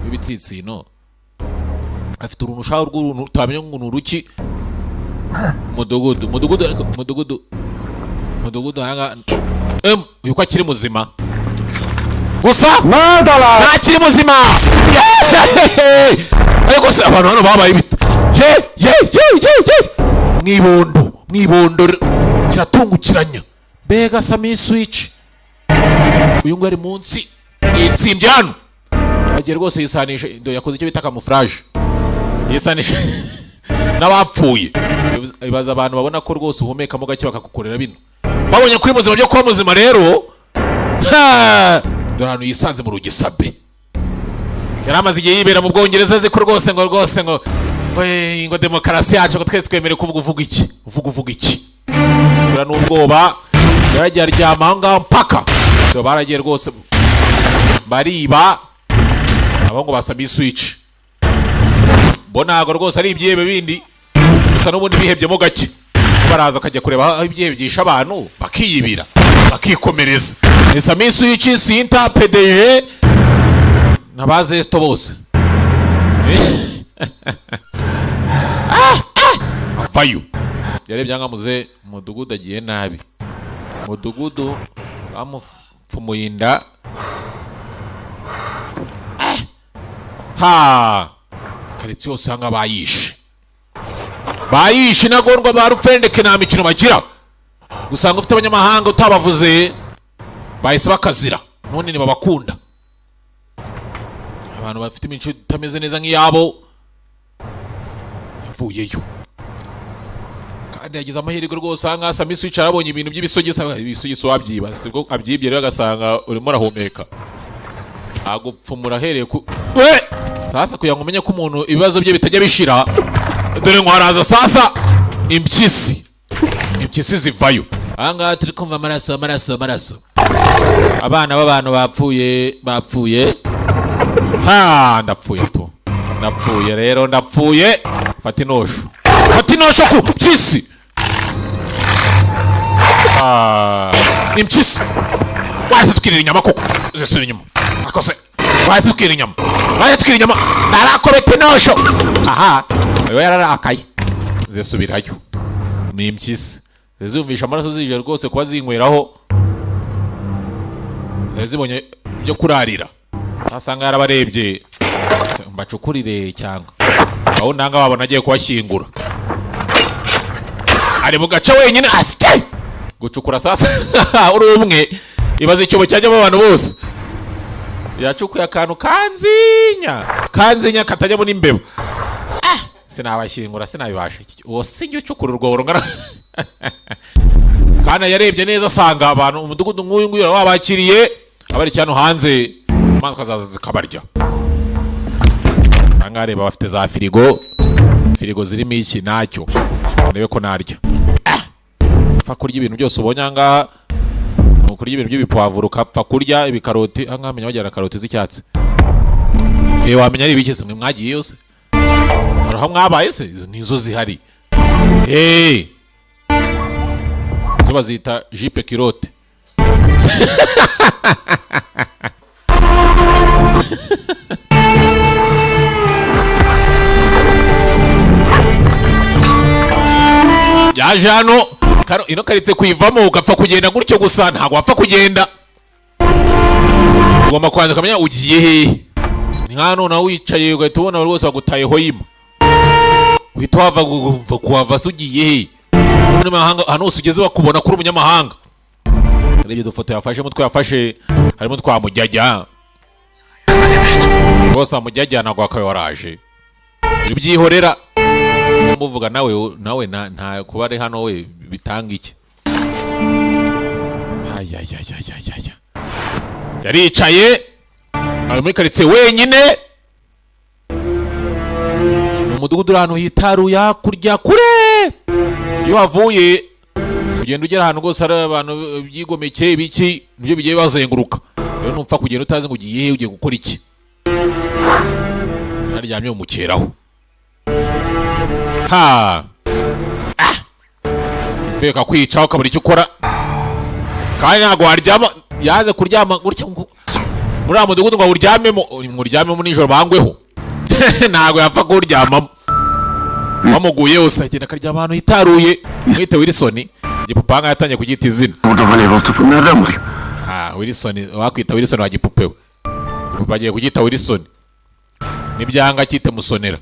w'ibitsitsino afite uruntu ushaka rw'uruntu utamenya ngo ni uruki. Mudugudu, mudugudu, ariko mudugudu, mudugudu ahangaha uyu ko akiri muzima gusa ntakiri muzima. Yeeeeh! Ariko se abantu hano babaye ibiti? Ye ye ye ye ye, mwibondo, mwibondo kiratungukiranya. Mbega Sami Switch, uyu nguyu ari munsi yitsimbye hano, yagiye rwose yisanisha ndo yakoze icyo bita camouflage, yisanisha n'abapfuye. Ibaza abantu babona ko rwose uhumekamo gake bakagukorera bino, babonye kuri muzima byo kuba muzima. Rero ha! Dore ahantu yisanze mu rugisabe. Yari amaze igihe yibera mu Bwongereza, azi ko rwose ngo rwose ngo demokarasi yacu, ngo twese twemerewe kuvuga. Uvuga iki? Uvuga, uvuga iki? Kubera n'ubwoba yaragiye aryama aho ngaho mpaka. Dore baragiye rwose bariba abo ngo basabye Switch, bo ntabwo rwose ari ibyihebe bindi gusa, n'ubundi bihebyemo gake, baraza akajya kureba aho ibyihebe byishe abantu, bakiyibira, bakikomereza. Ni Sami Switch, Sinta, PDG na ba Zesto bose. Avayo yarebye ahangaha, mudugudu agiye nabi, mudugudu bamupfumuye inda. Ha karitsiye yose usanga bayishe, bayishe intagondwa ba rufendeke, nta mikino bagira. Usanga ufite abanyamahanga utabavuze bahise bakazira none ntibabakunda. Abantu bafite imico itameze neza nk'iyabo. Yavuyeyo kandi yagize amahirwe rwose. Aha ngaha Sami Switch arabonye ibintu by'ibisogisi, ibisogisi wabyiba sibwo abyibye rero, agasanga urimo urahumeka, agupfumura ahereye ku we. Sasa kugira ngo umenye ko umuntu ibibazo bye bitajya bishira, dore ngo haraza sasa impyisi, impyisi zivayo. Aha ngaha turi kumva amaraso, amaraso, amaraso, abana b'abantu bapfuye, bapfuye. Ha, ndapfuye tu, ndapfuye rero, ndapfuye. Fata inosho, fata inosho ku mpyisi. Ah, impyisi wahise tukirira inyama koko, zisubira inyuma akose, wahise tukirira inyama, wahise tukirira inyama, narakobeta inosho. Aha we yararakaye, zisubirayo. Ni impyisi zizumvisha amaraso zije rwose kuba zinyweraho, zari zibonye ibyo kurarira. Asanga yarabarebye, mbacukurire cyangwa aho nanga babona agiye kubashyingura, ari mu gace wenyine asike gucukura. Sasa uri umwe, ibaze icyobo cyajyamo abantu bose. Yacukuye akantu kanzinya kanzinya katajyamo n'imbeba. Sinabashyingura, sinabibasha. Uwo si ucukura urwobo rungana. Kandi yarebye neza asanga abantu umudugudu nk'uyu nguyu wabakiriye, abari hano hanze inyamaswa zaza zikabarya. Usanga areba bafite za firigo, firigo zirimo iki nacyo, ndebe ko narya. Pfa kurya ibintu byose ubonye aha ngaha, ni ukurya ibintu by'ibipwavuro, ukapfa kurya ibikaroti. Aha ngaha menya bagira karoti z'icyatsi. Wamenya ari ibiki se? Mwe mwagiye yose hari aho mwabaye se? Izo nizo zihari. Zo bazita jupe culotte. Yaje hano ino karitsiye kuyivamo ugapfa kugenda gutyo gusa, ntabwo wapfa kugenda, ugomba kubanza ukamenya ugiye hehe. Ni nka noneho wicaye ugahita ubona rwose bagutaye hoyima, uhita wava kuhava se ugiye hehe? Umunyamahanga ahantu hose ugeze bakubona kuri umunyamahanga. Urebye udufoto yafashe, mutwe yafashe harimo twa mujyajya rwose, mujyajya ntabwo wakabaye waraje, ibyihorera muvuga nawe nawe nta kuba ari hano we bitanga iki? Ayayayayaya, yaricaye ari muri karitsiye wenyine. Ni umudugudu uri ahantu hitaruye hakurya kure. Iyo wavuye ugenda ugera ahantu rwose hari abantu byigomeke, ibiki nibyo bigiye bazenguruka. Rero ntupfa kugenda utazi ngo ugiye he, ugiye gukora iki. Naryamye mukeraho ha. Ah! Mbega kwica ukabura icyo ukora, kandi ntabwo waryama. Yaze kuryama gutya ngo muri uriya mudugudu ngo awuryamemo, ngo uryamemo nijoro bangweho, ntabwo yapfa kuwuryamamo bamuguye hose. Agenda akaryama ahantu hitaruye. Mwite Wilson, igipupanga yatangiye kucyita izina. Burada voleybol topu nereden bulayım? Ah, Wilson, wakwita Wilson wa gipupe we. Igipupe agiye kucyita Wilson, nibyanga cyite Musonera.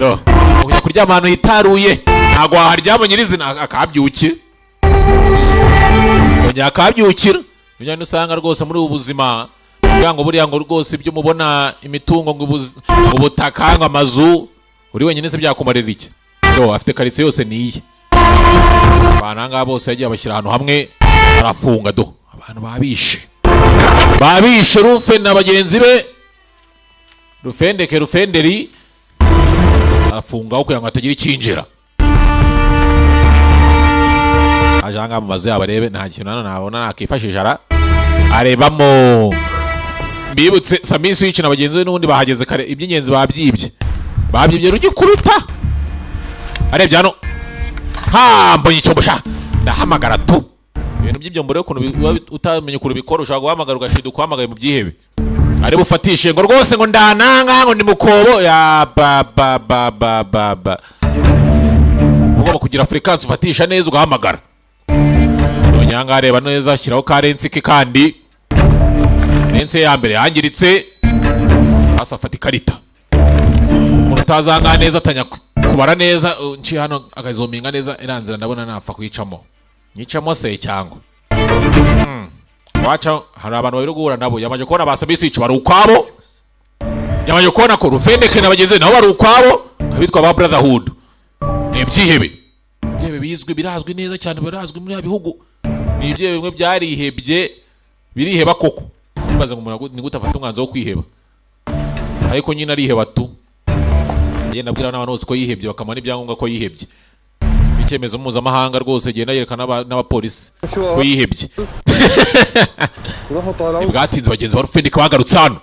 Do, ujya kuryama ahantu hitaruye, ntabwo waharyama nyirizina akahabyukira, kongera akahabyukira. Niyo usanga rwose muri ubu buzima kugira ngo buriya ngo rwose ibyo mubona, imitungo, ngo ngo ubutaka, ngo amazu, uri wenyine se byakumarira iki? Do, afite karitsiye yose niye. Abantu aha ngaha bose yagiye abashyira ahantu hamwe, arafunga. Do, abantu babishe, babishe Rufe na bagenzi be, Rufendeke, Rufenderi, arafungaho kugira ngo hatagira icyinjira. Aje aha ngaha mu mazu yabo arebe, nta kintu hano nabona nakifashisha. Arebamo. Mbibutse, Samisi wici na bagenzi be n'ubundi bahageze kare, iby'ingenzi babyibye, babyibye rugikubita. Arebye hano, ha, mbonye icyombo sha, ndahamagara tu. Ibintu by'ibyombo rero ukuntu biba utamenya ukuntu bikora, ushobora guhamagara ugashiduka uhamagaye mu byihebe. Ari bufatishe ngo rwose ngo ndananga, ngo ni mukobo ya ba ba ba ba ba ba. Ugomba kugira fréquence ufatisha neza ugahamagara. Nyanga areba neza, ashyiraho ka lens ke, kandi lens ye ya mbere yangiritse. Hasi afata ikarita. Umuntu utazanga neza atanya kubara neza. Nciye hano akazominga neza iriya nzira, ndabona napfa kuyicamo. Nyicamo se cyangwa waca? Hari abantu babiri guhura nabo. Yamaze kubona ba Samisi bari ukwabo, yamaze kubona ko Rufendeke na bagenzi be nabo bari ukwabo, abitwa ba Brotherhood ni ibyihebe. Ibyihebe bizwi, birazwi neza cyane, birazwi muri ya bihugu. Ni ibyihebe bimwe byarihebye, biriheba koko. Nibaza ngo umuntu ni gute afata umwanzuro wo kwiheba, ariko nyine ariheba tu. Agenda abwira n'abantu bose ko yihebye, bakamuha n'ibyangombwa ko yihebye, icyemezo mpuzamahanga rwose. Agenda yerekana n'abapolisi ko yihebye. Ntibwatinze, bagenzi ba Rufendeke bagarutse hano.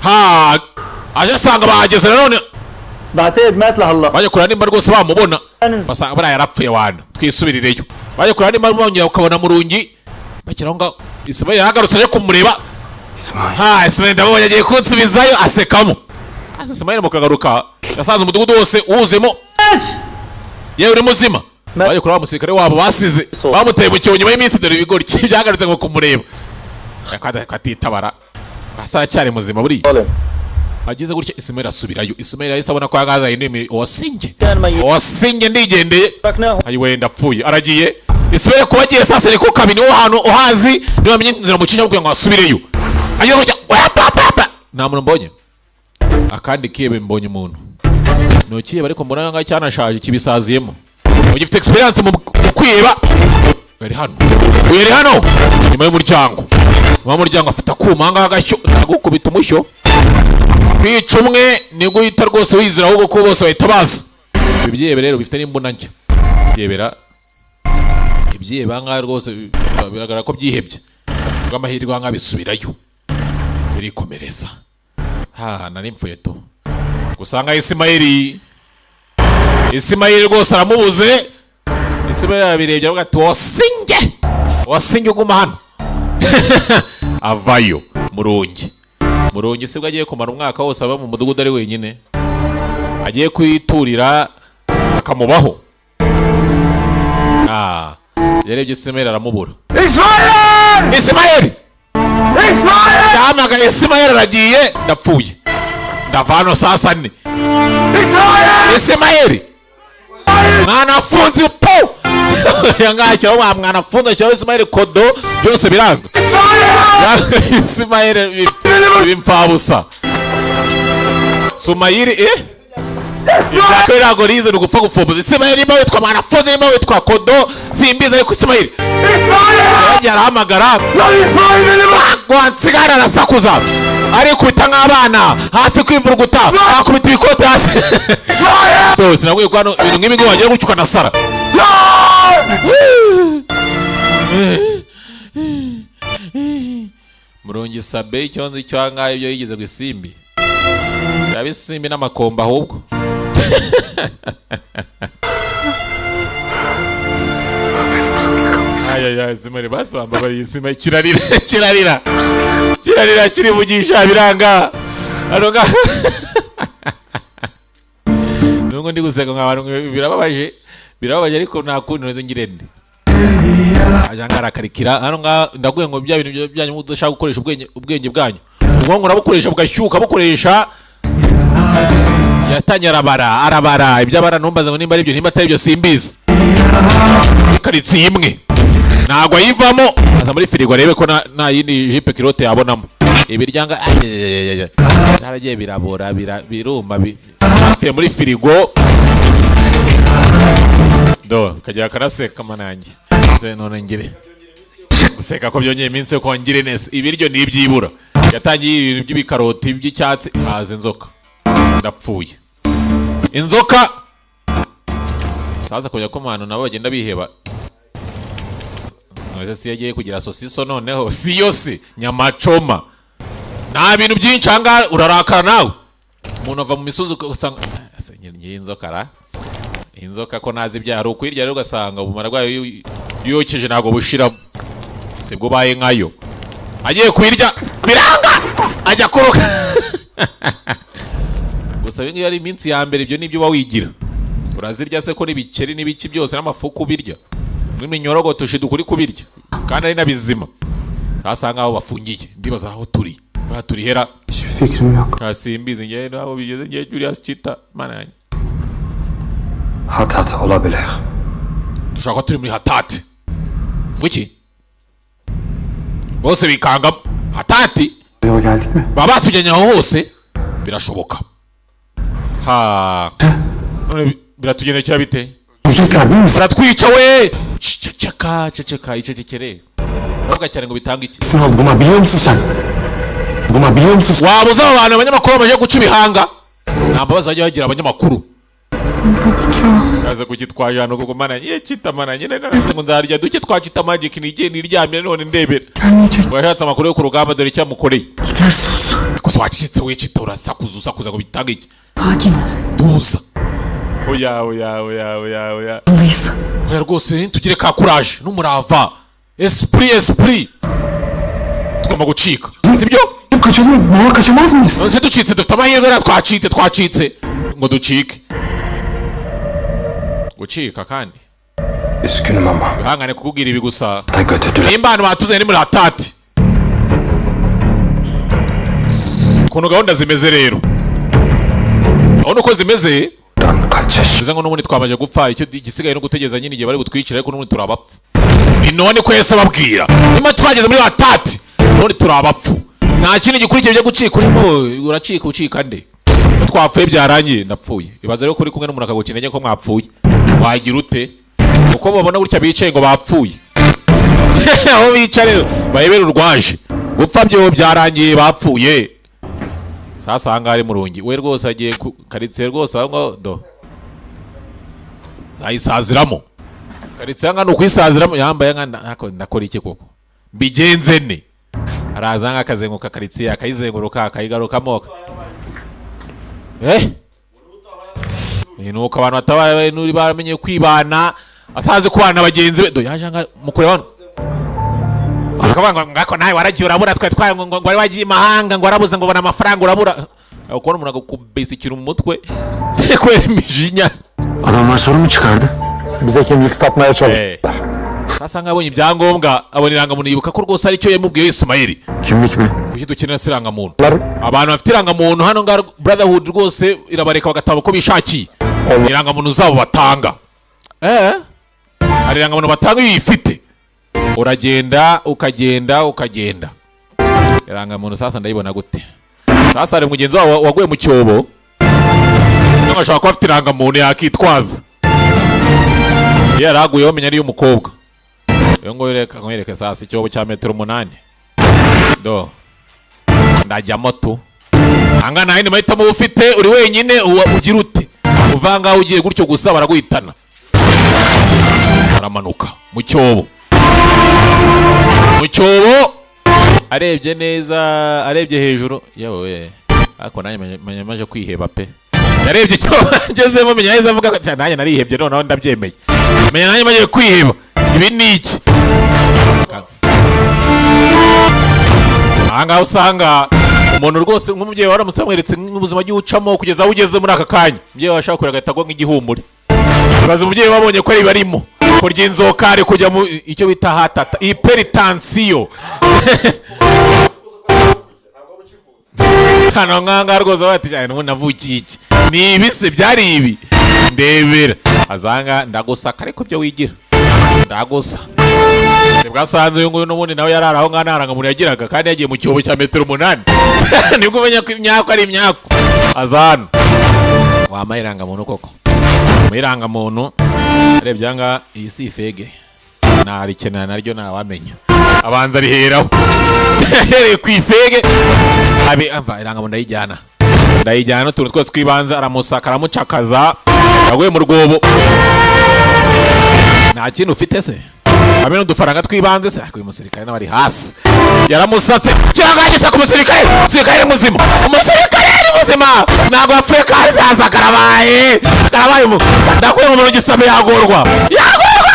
Ha, aje asanga bahageze nanone. بعتقد مات لهلا. Bajya kureba nimba rwose bamubona, basanga buriya yarapfuye wana, twisubirireyo. Bajya kureba nimba bongera ukabona Murungi, bagera aho ngaho Ismail yagarutse aje kumureba. Ha, Ismail ndamubonye agiye kunsubizayo, asekamo. Asa Ismail mukagaruka yasanze umudugudu wose wuzemo. Yewe, uri muzima? Bajya kureba umusirikare wabo basize bamuteye mu cyobo nyuma y'iminsi. Dore ibigoryi byagarutse ngo kumureba katitabara, asa aracyari muzima buriya. Ageze gutya Ismail asubirayo. Ismail yahise abona ko yagaza indi. Wasinge, wasinge, ndigendeye, ayi wenda apfuye, aragiye. Ismail kuba agiye sasa niko kabi, niwo hantu uhazi, niba amenye inzira mucisha kugira ngo asubireyo. Agiye gutya, oya, pa pa pa, nta muntu mbonye. Akandi kibe mbonye umuntu ni ukiheba, ariko mbona ngaho cyanashaje, kibisaziyemo, ugifite experience mu kwiheba. Ari hano, uyu ari hano nyuma y'umuryango. Nyuma y'umuryango afite akuma ahangaha, agashyo, ndagukubita umushyo. Kwica umwe nibwo uhita rwose wizira, ahubwo ko bose bahita baza. Ibi byihebe rero bifite n'imbunda nshya. Byebera ibyihebe ahangaha rwose biragaragara ko byihebye. Bw'amahirwe ahangaha bisubirayo, birikomereza. Ha, nari mpfuye tu. Gusanga Isimayeli, Isimayeli rwose aramubuze. Isimayeli arabirebye, aravuga ati: "Wasinge, wasinge, uguma hano." Avayo. Murungi, Murungi sibwo agiye kumara umwaka wose aba mu mudugudu ari wenyine, agiye kwiturira akamubaho. Ah, yarebye Isimayeli aramubura. İsmail! Isimayeli! İsmail! Yahamagaye Isimayeli, aragiye, ndapfuye, ndava hano sasa ni İsmail! Isimayeli mwanafunzi po yangacyo wa mwanafunzi cyawe Isimayeli kodo byose biranga. Isimayeli bimfabusa. Sumayiri, eh. Ibya ntabwo rize, ni ugupfa gufomboza. Isimayeli, nimba witwa Mwanafunzi, nimba witwa Kodo, simbizi, ariko Isimayeli yagiye arahamagara gwansigara, arasakuza, arikubita nk'abana hafi kwivuruguta, akubita ibikote hasi. Sinabwiye ko hano ibintu nk'ibi ngibi wagiye gucuka na sara. Murungi Sabe, icyo nzi cyo ahangaha, ibyo yigeze ku isimbi yaba isimbi n'amakomba ahubwo. Ayaya, Simari, basi bambabariye. Isima kirarira, kirarira, kirarira, kirivugisha biranga hano ngaha. Nubwo ndi guseka nka abantu, birababaje, birababaje, ariko nta kundi noze ngirente. Aje ngaha arakarikira hano ngaha. Ndakubwiye ngo bya bintu byanyu mudashaka gukoresha ubwenge, ubwenge bwanyu, ubwonko urabukoresha bugashyuka bukoresha. Yatangiye arabara, arabara ibyo abara. Ntumbaze ngo nimba ari ibyo, nimba atari ibyo, simbizi. Muri karitsiye imwe ntabwo ayivamo, aza muri firigo arebe ko nta yindi jupe culotte yabonamo. Ibiryanga byaragiye birabora, biruma, bipfuye muri firigo. Do kagira karaseka manange. None ngire guseka ko byongeye iminsi yo kongera neza ibiryo ni ibyibura. Yatangiye ibintu by'ibikaroti by'icyatsi, haza inzoka. Ndapfuye, inzoka. Saza kujya ko abantu nabo bagenda biheba. None si yagiye kugira sosiso, noneho si yo se nyamacoma. Nta bintu byinshi ahangaha, urarakara nawe. Umuntu ava mu misozi ugasanga iyi inzoka ra, inzoka ko ntazi ibyaha hari ukwirya rero, ugasanga ubumara bwayo iyo yokeje ntabwo bushiramo, sibwo ubaye nkayo. Agiye kuyirya biranga, ajya kuruka. Gusa ibi ngibi ari iminsi ya mbere, ibyo nibyo uba wigira. Urazirya se ko n'ibikeri n'ibiki byose n'amafuku ubirya, n'iminyorogoto ushiduka uri kubirya kandi ari na bizima. Sasa ngaho bafungiye, ndibaza aho turi buriya turi hera. Hiçbir fikrim yok. Nta simbizi ngewe aho bigeze ngewe. Julius Chita, mana yanjye. Hatat olabilir. Dushobora kuba turi muri Hatati. Wiki bose bikanga Hatati. Yola geldik mi? Baba batujyanye aho hose, birashoboka. Ha, none biratugendekera bite? Vuracaklar değil mi? Baratwica we. Ceceka, ceceka, icecekere. Uravuga cyane ngo bitange iki? Nasıl oldu buna biliyor musun sen? Buna biliyor musun sen? Waba uzi aba bantu, abanyamakuru bamaze guca ibihanga, nta mbabazi bajya bagira abanyamakuru. Aza kugitwaje hano kuko mana ye Chita, mana nyine naravuze ngo nzarya duke twa Chita Magic nigiye niryamye none ndebera. Gelmeyecek. Washatse amakuru yo ku rugamba, dore icyo amukoreye. Yeter, sus. Gusa wacecetse we Chita, urasakuza, usakuza ngo bitange iki? Sakin ol. Tuza. Oya, oya, oya, oya, oya. Bundayız. Oya rwose, tugire ka courage n'umurava, esprit, esprit. Tugomba gucika, sibyo? Kaçalım. Baba, kaçamaz mıyız? None se ducitse, dufite amahirwe rero, twacitse, twacitse ngo ducike, gucika kandi. Üzgünüm ama. Ihangane kukubwira ibi gusa Da götürdüler. nimba ahantu batuzanye ni muri Hatati, ukuntu gahunda zimeze rero, urabona uko zimeze. Dan kaçış. Bivuze ngo n'ubundi twamaze gupfa, icyo igisigaye no gutegereza nyine igihe bari butwicire, ariko n'ubundi turi abapfu. Ni none ko Yesu ababwira, niba twageze muri Hatati n'ubundi turi abapfu, nta kindi gikurikiye byo gucika. Urimo uracika, ucika nde ko twapfuye? Byarangiye, ndapfuye. Ibaze rero ko uri kumwe n'umuntu akaguca intege ko mwapfuye, wagira ute? Uko babona gutya bicaye ngo bapfuye, aho bicare barebera urwaje gupfa byo byarangiye, bapfuye. Sasa aha ngaha ari Murungi we rwose agiye ku karitsiye rwose aho ngaho do zayisaziramo karitsiye aha ngaha ni ukuyisaziramo. Yambaye nka ndakora iki koko, mbigenze ne? Araza nka akazenguruka karitsiye, akayizenguruka, akayigarukamo. Ni uko abantu batabaye n'uri baramenye kwibana, atazi kubana na bagenzi be. Do yaje nga mukureba hano akavuga ngo ngako nawe waragiye urabura, twe twaye ngo wari wagiye imahanga, ngo warabuze, ngo ubona amafaranga urabura. Aho kubona umuntu agakubesa ikintu mu mutwe kubera imijinya. Adamlar sorun mu çıkardı? Bize kimlik satmaya çalıştılar. Sasa nkabonye ibyangombwa, abona irangamuntu, yibuka ko rwose aricyo yamubwiye Ismail. Kimlik mi? Kuki dukenera se irangamuntu? Abantu bafite irangamuntu hano ngaha, Brotherhood rwose irabareka bagatanga uko bishakiye, irangamuntu zabo batanga. Hari irangamuntu batanga, iyo uyifite uragenda, ukagenda, ukagenda. Irangamuntu sasa ndayibona gute? Sasa hari mugenzi wabo waguye mu cyobo. Cyangwa ashobora kuba afite irangamuntu yakitwaza. Iyo yari aguyeho, menya ari iy'umukobwa. Uyu nguyu, reka nkwereke sasa icyobo cya metero 8. Do, ndajyamo tu. Aha nta yindi mahitamo uba ufite, uri wenyine. Uwa ugira ute? Uva ngaho ugiye gutyo gusa, baraguhitana. Aramanuka mu cyobo, mu cyobo. Arebye neza, arebye hejuru, yewe, ariko nanjye menya maje kwiheba pe. Yarebye icyobo ngezemo, menya yahise avuga ati: "Nanjye narihebye, noneho ndabyemeye." Menya nanjye maze kwiheba. Ibi ni iki aha ngaha? Usanga umuntu rwose nk'umubyeyi waramutse amweretse nk'ubuzima agiye ucamo kugeza aho ugeze muri aka kanya, umubyeyi washaka kureba agahita agwa nk'igihumure. Ibaze umubyeyi wabonye ko ari barimo kurya inzoka, ari kujya mu icyo bita hatata hypertension. Hano nk'ahangaha rwose bati cyane, n'ubu navukiye iki? Ni ibi se byari ibi? Ndebera azanga ndagusaka, ariko ibyo wigira ndagusa bwasanze. Uyu nguyu n'ubundi nawe yarari aho ngaho, nta rangamuntu yagiraga, kandi yagiye mu cyobo cya metero 8. Nibwo umenya ko imyako ari imyako. Aza hano, wampaye irangamuntu koko? Mu irangamuntu arebye aha ngaha, iyi si ifege, narikenera naryo, ntawamenya. Abanza ariheraho, ahereye ku ifege abe ava irangamuntu. Ndayijyana, ndayijyana n'utuntu twose tw'ibanze. Aramusaka, aramucakaza, yaguye mu rwobo. Nta kintu ufite se, hamwe n'udufaranga tw'ibanze se? Ariko uyu musirikare nawe ari hasi, yaramusatse cyangwa yageze ku musirikare. Umusirikare ni muzima, umusirikare ni muzima, ntabwo yapfuye. Kandi sasa karabaye, karabaye. Mu ndakuye mu muntu gisabe, yagorwa, yagorwa.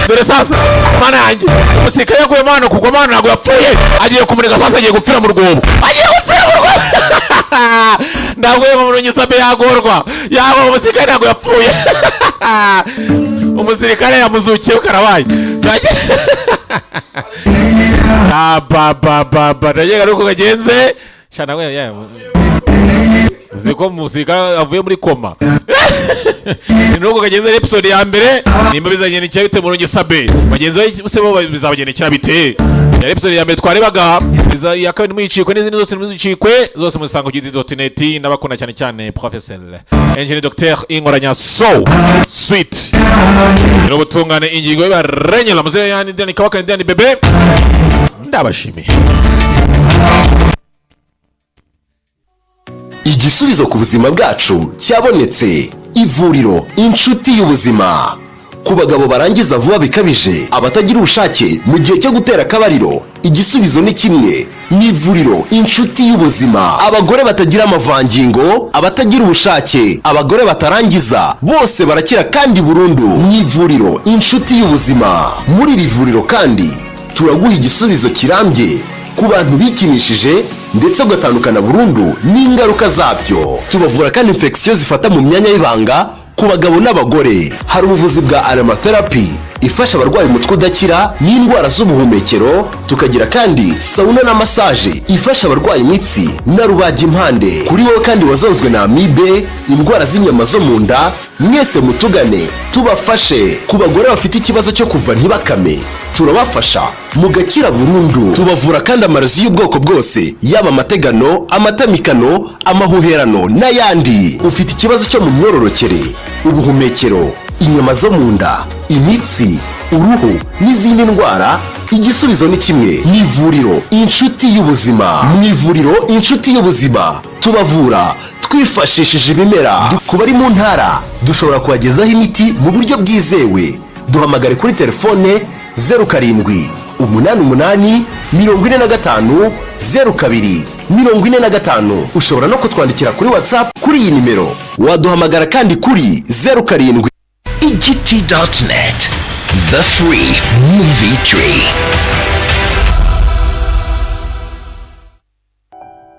Dore sasa, mana yanjye, umusirikare yaguye hano kugwa hano, ntabwo yapfuye. Agiye kumurika sasa, agiye gupfira mu rwobo, agiye gupfira mu rwobo. Ndaguye mu muntu gisabe, yagorwa, yagorwa. Umusirikare ntabwo yapfuye, umusirikare yamuzukiye. Karabaye. Ah, ba ba ba ba, ndakeka ari uko kagenze. Shana we ya, uzi ko umusirikare avuye muri koma. Ni nuko kagenze. Episode ya mbere, nimba bizagendekera bite mu Sabe bagenzi be se, bo bizabagendekera bite? Yari episode ya mbere twarebaga. Iya kabiri ntimuyicikwe, n'izindi zose ntimuzicikwe, zose muzisanga ku giti.net. Ndabakunda cyane cyane, professeur engineer docteur Inkoranya so sweet n'ubutungane, ingingo y'Ibarenyera muzehe yani Dani Kabaka Dani bebe. Ndabashimiye. Igisubizo ku buzima bwacu cyabonetse. Ivuriro Inshuti y'Ubuzima, ku bagabo barangiza vuba bikabije, abatagira ubushake mu gihe cyo gutera akabariro, igisubizo ni kimwe, ni ivuriro Inshuti y'Ubuzima. Abagore batagira amavangingo, abatagira ubushake, abagore batarangiza, bose barakira kandi burundu mu ivuriro Inshuti y'Ubuzima. Muri iri vuriro kandi turaguha igisubizo kirambye ku bantu bikinishije, ndetse ugatandukana burundu n'ingaruka zabyo. Tubavura kandi infection zifata mu myanya y'ibanga ku bagabo n'abagore. Hari ubuvuzi bwa aromatherapy ifasha abarwaye umutwe udakira n'indwara z'ubuhumekero. Tukagira kandi sauna na massage ifasha abarwaye imitsi na rubagimpande. Kuri wowe kandi wazonzwe na amibe, indwara z'inyama zo mu nda, mwese mutugane tubafashe. Ku bagore bafite ikibazo cyo kuva ntibakame, turabafasha mugakira burundu. Tubavura kandi amarozi y'ubwoko bwose, yaba amategano, amatamikano, amahuherano n'ayandi. Ufite ikibazo cyo mu myororokere, ubuhumekero, inyama zo mu nda, imitsi, uruhu n'izindi ndwara, igisubizo ni kimwe, ni ivuriro Inshuti y'Ubuzima. Mu ivuriro Inshuti y'Ubuzima tubavura twifashishije ibimera. Ku bari mu ntara, dushobora kubagezaho imiti mu buryo bwizewe. Duhamagare kuri telefone 0788 45 02 45. Ushobora no kutwandikira kuri WhatsApp kuri iyi nimero. Waduhamagara kandi kuri 07. Igiti.net, the free movie tree.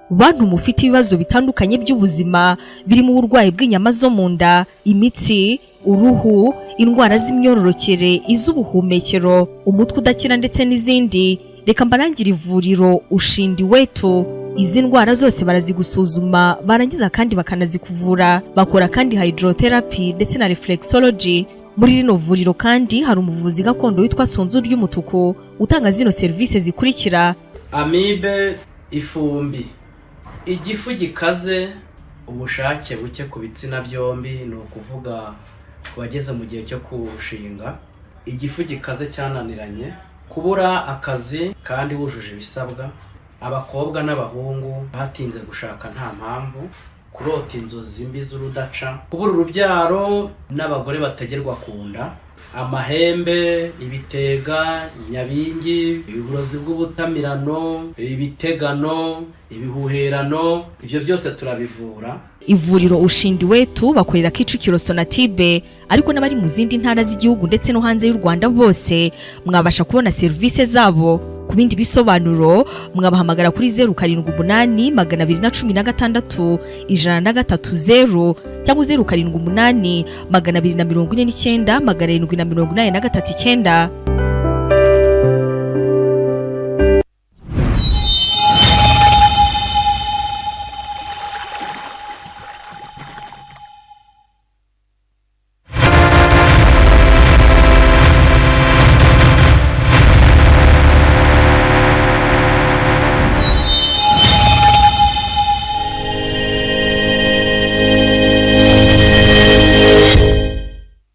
Bantu mufite ibibazo bitandukanye by'ubuzima, birimo uburwayi bw'inyama zo mu nda, imitsi, uruhu, indwara z'imyororokere, iz'ubuhumekero, umutwe udakira ndetse n'izindi, reka mbarangire ivuriro Ushindi Wetu. Izi ndwara zose barazigusuzuma, barangiza kandi bakanazikuvura. Bakora kandi hydrotherapy ndetse na reflexology. Muri rino vuriro kandi hari umuvuzi gakondo witwa Sunzu ry'Umutuku, utanga zino serivisi zikurikira: Amibe, ifumbi, igifu gikaze. Ubushake buke ku bitsina byombi, ni ukuvuga ku bageze mu gihe cyo kurushinga. Igifu gikaze cyananiranye. Kubura akazi kandi wujuje ibisabwa. Abakobwa n'abahungu batinze gushaka nta mpamvu. Kurota inzozi mbi z'urudaca. Kubura urubyaro n'abagore bategerwa ku nda. Amahembe, ibitega, nyabingi, uburozi bw'ubutamirano, ibitegano, ibihuherano, ibyo byose turabivura. Ivuriro Ushindi Wetu bakorera Kicukiro Sonatube, ariko n'abari mu zindi ntara z'igihugu ndetse no hanze y'u Rwanda bose mwabasha kubona serivisi zabo. Ku bindi bisobanuro mwabahamagara kuri 0782161030 cyangwa 0782497839.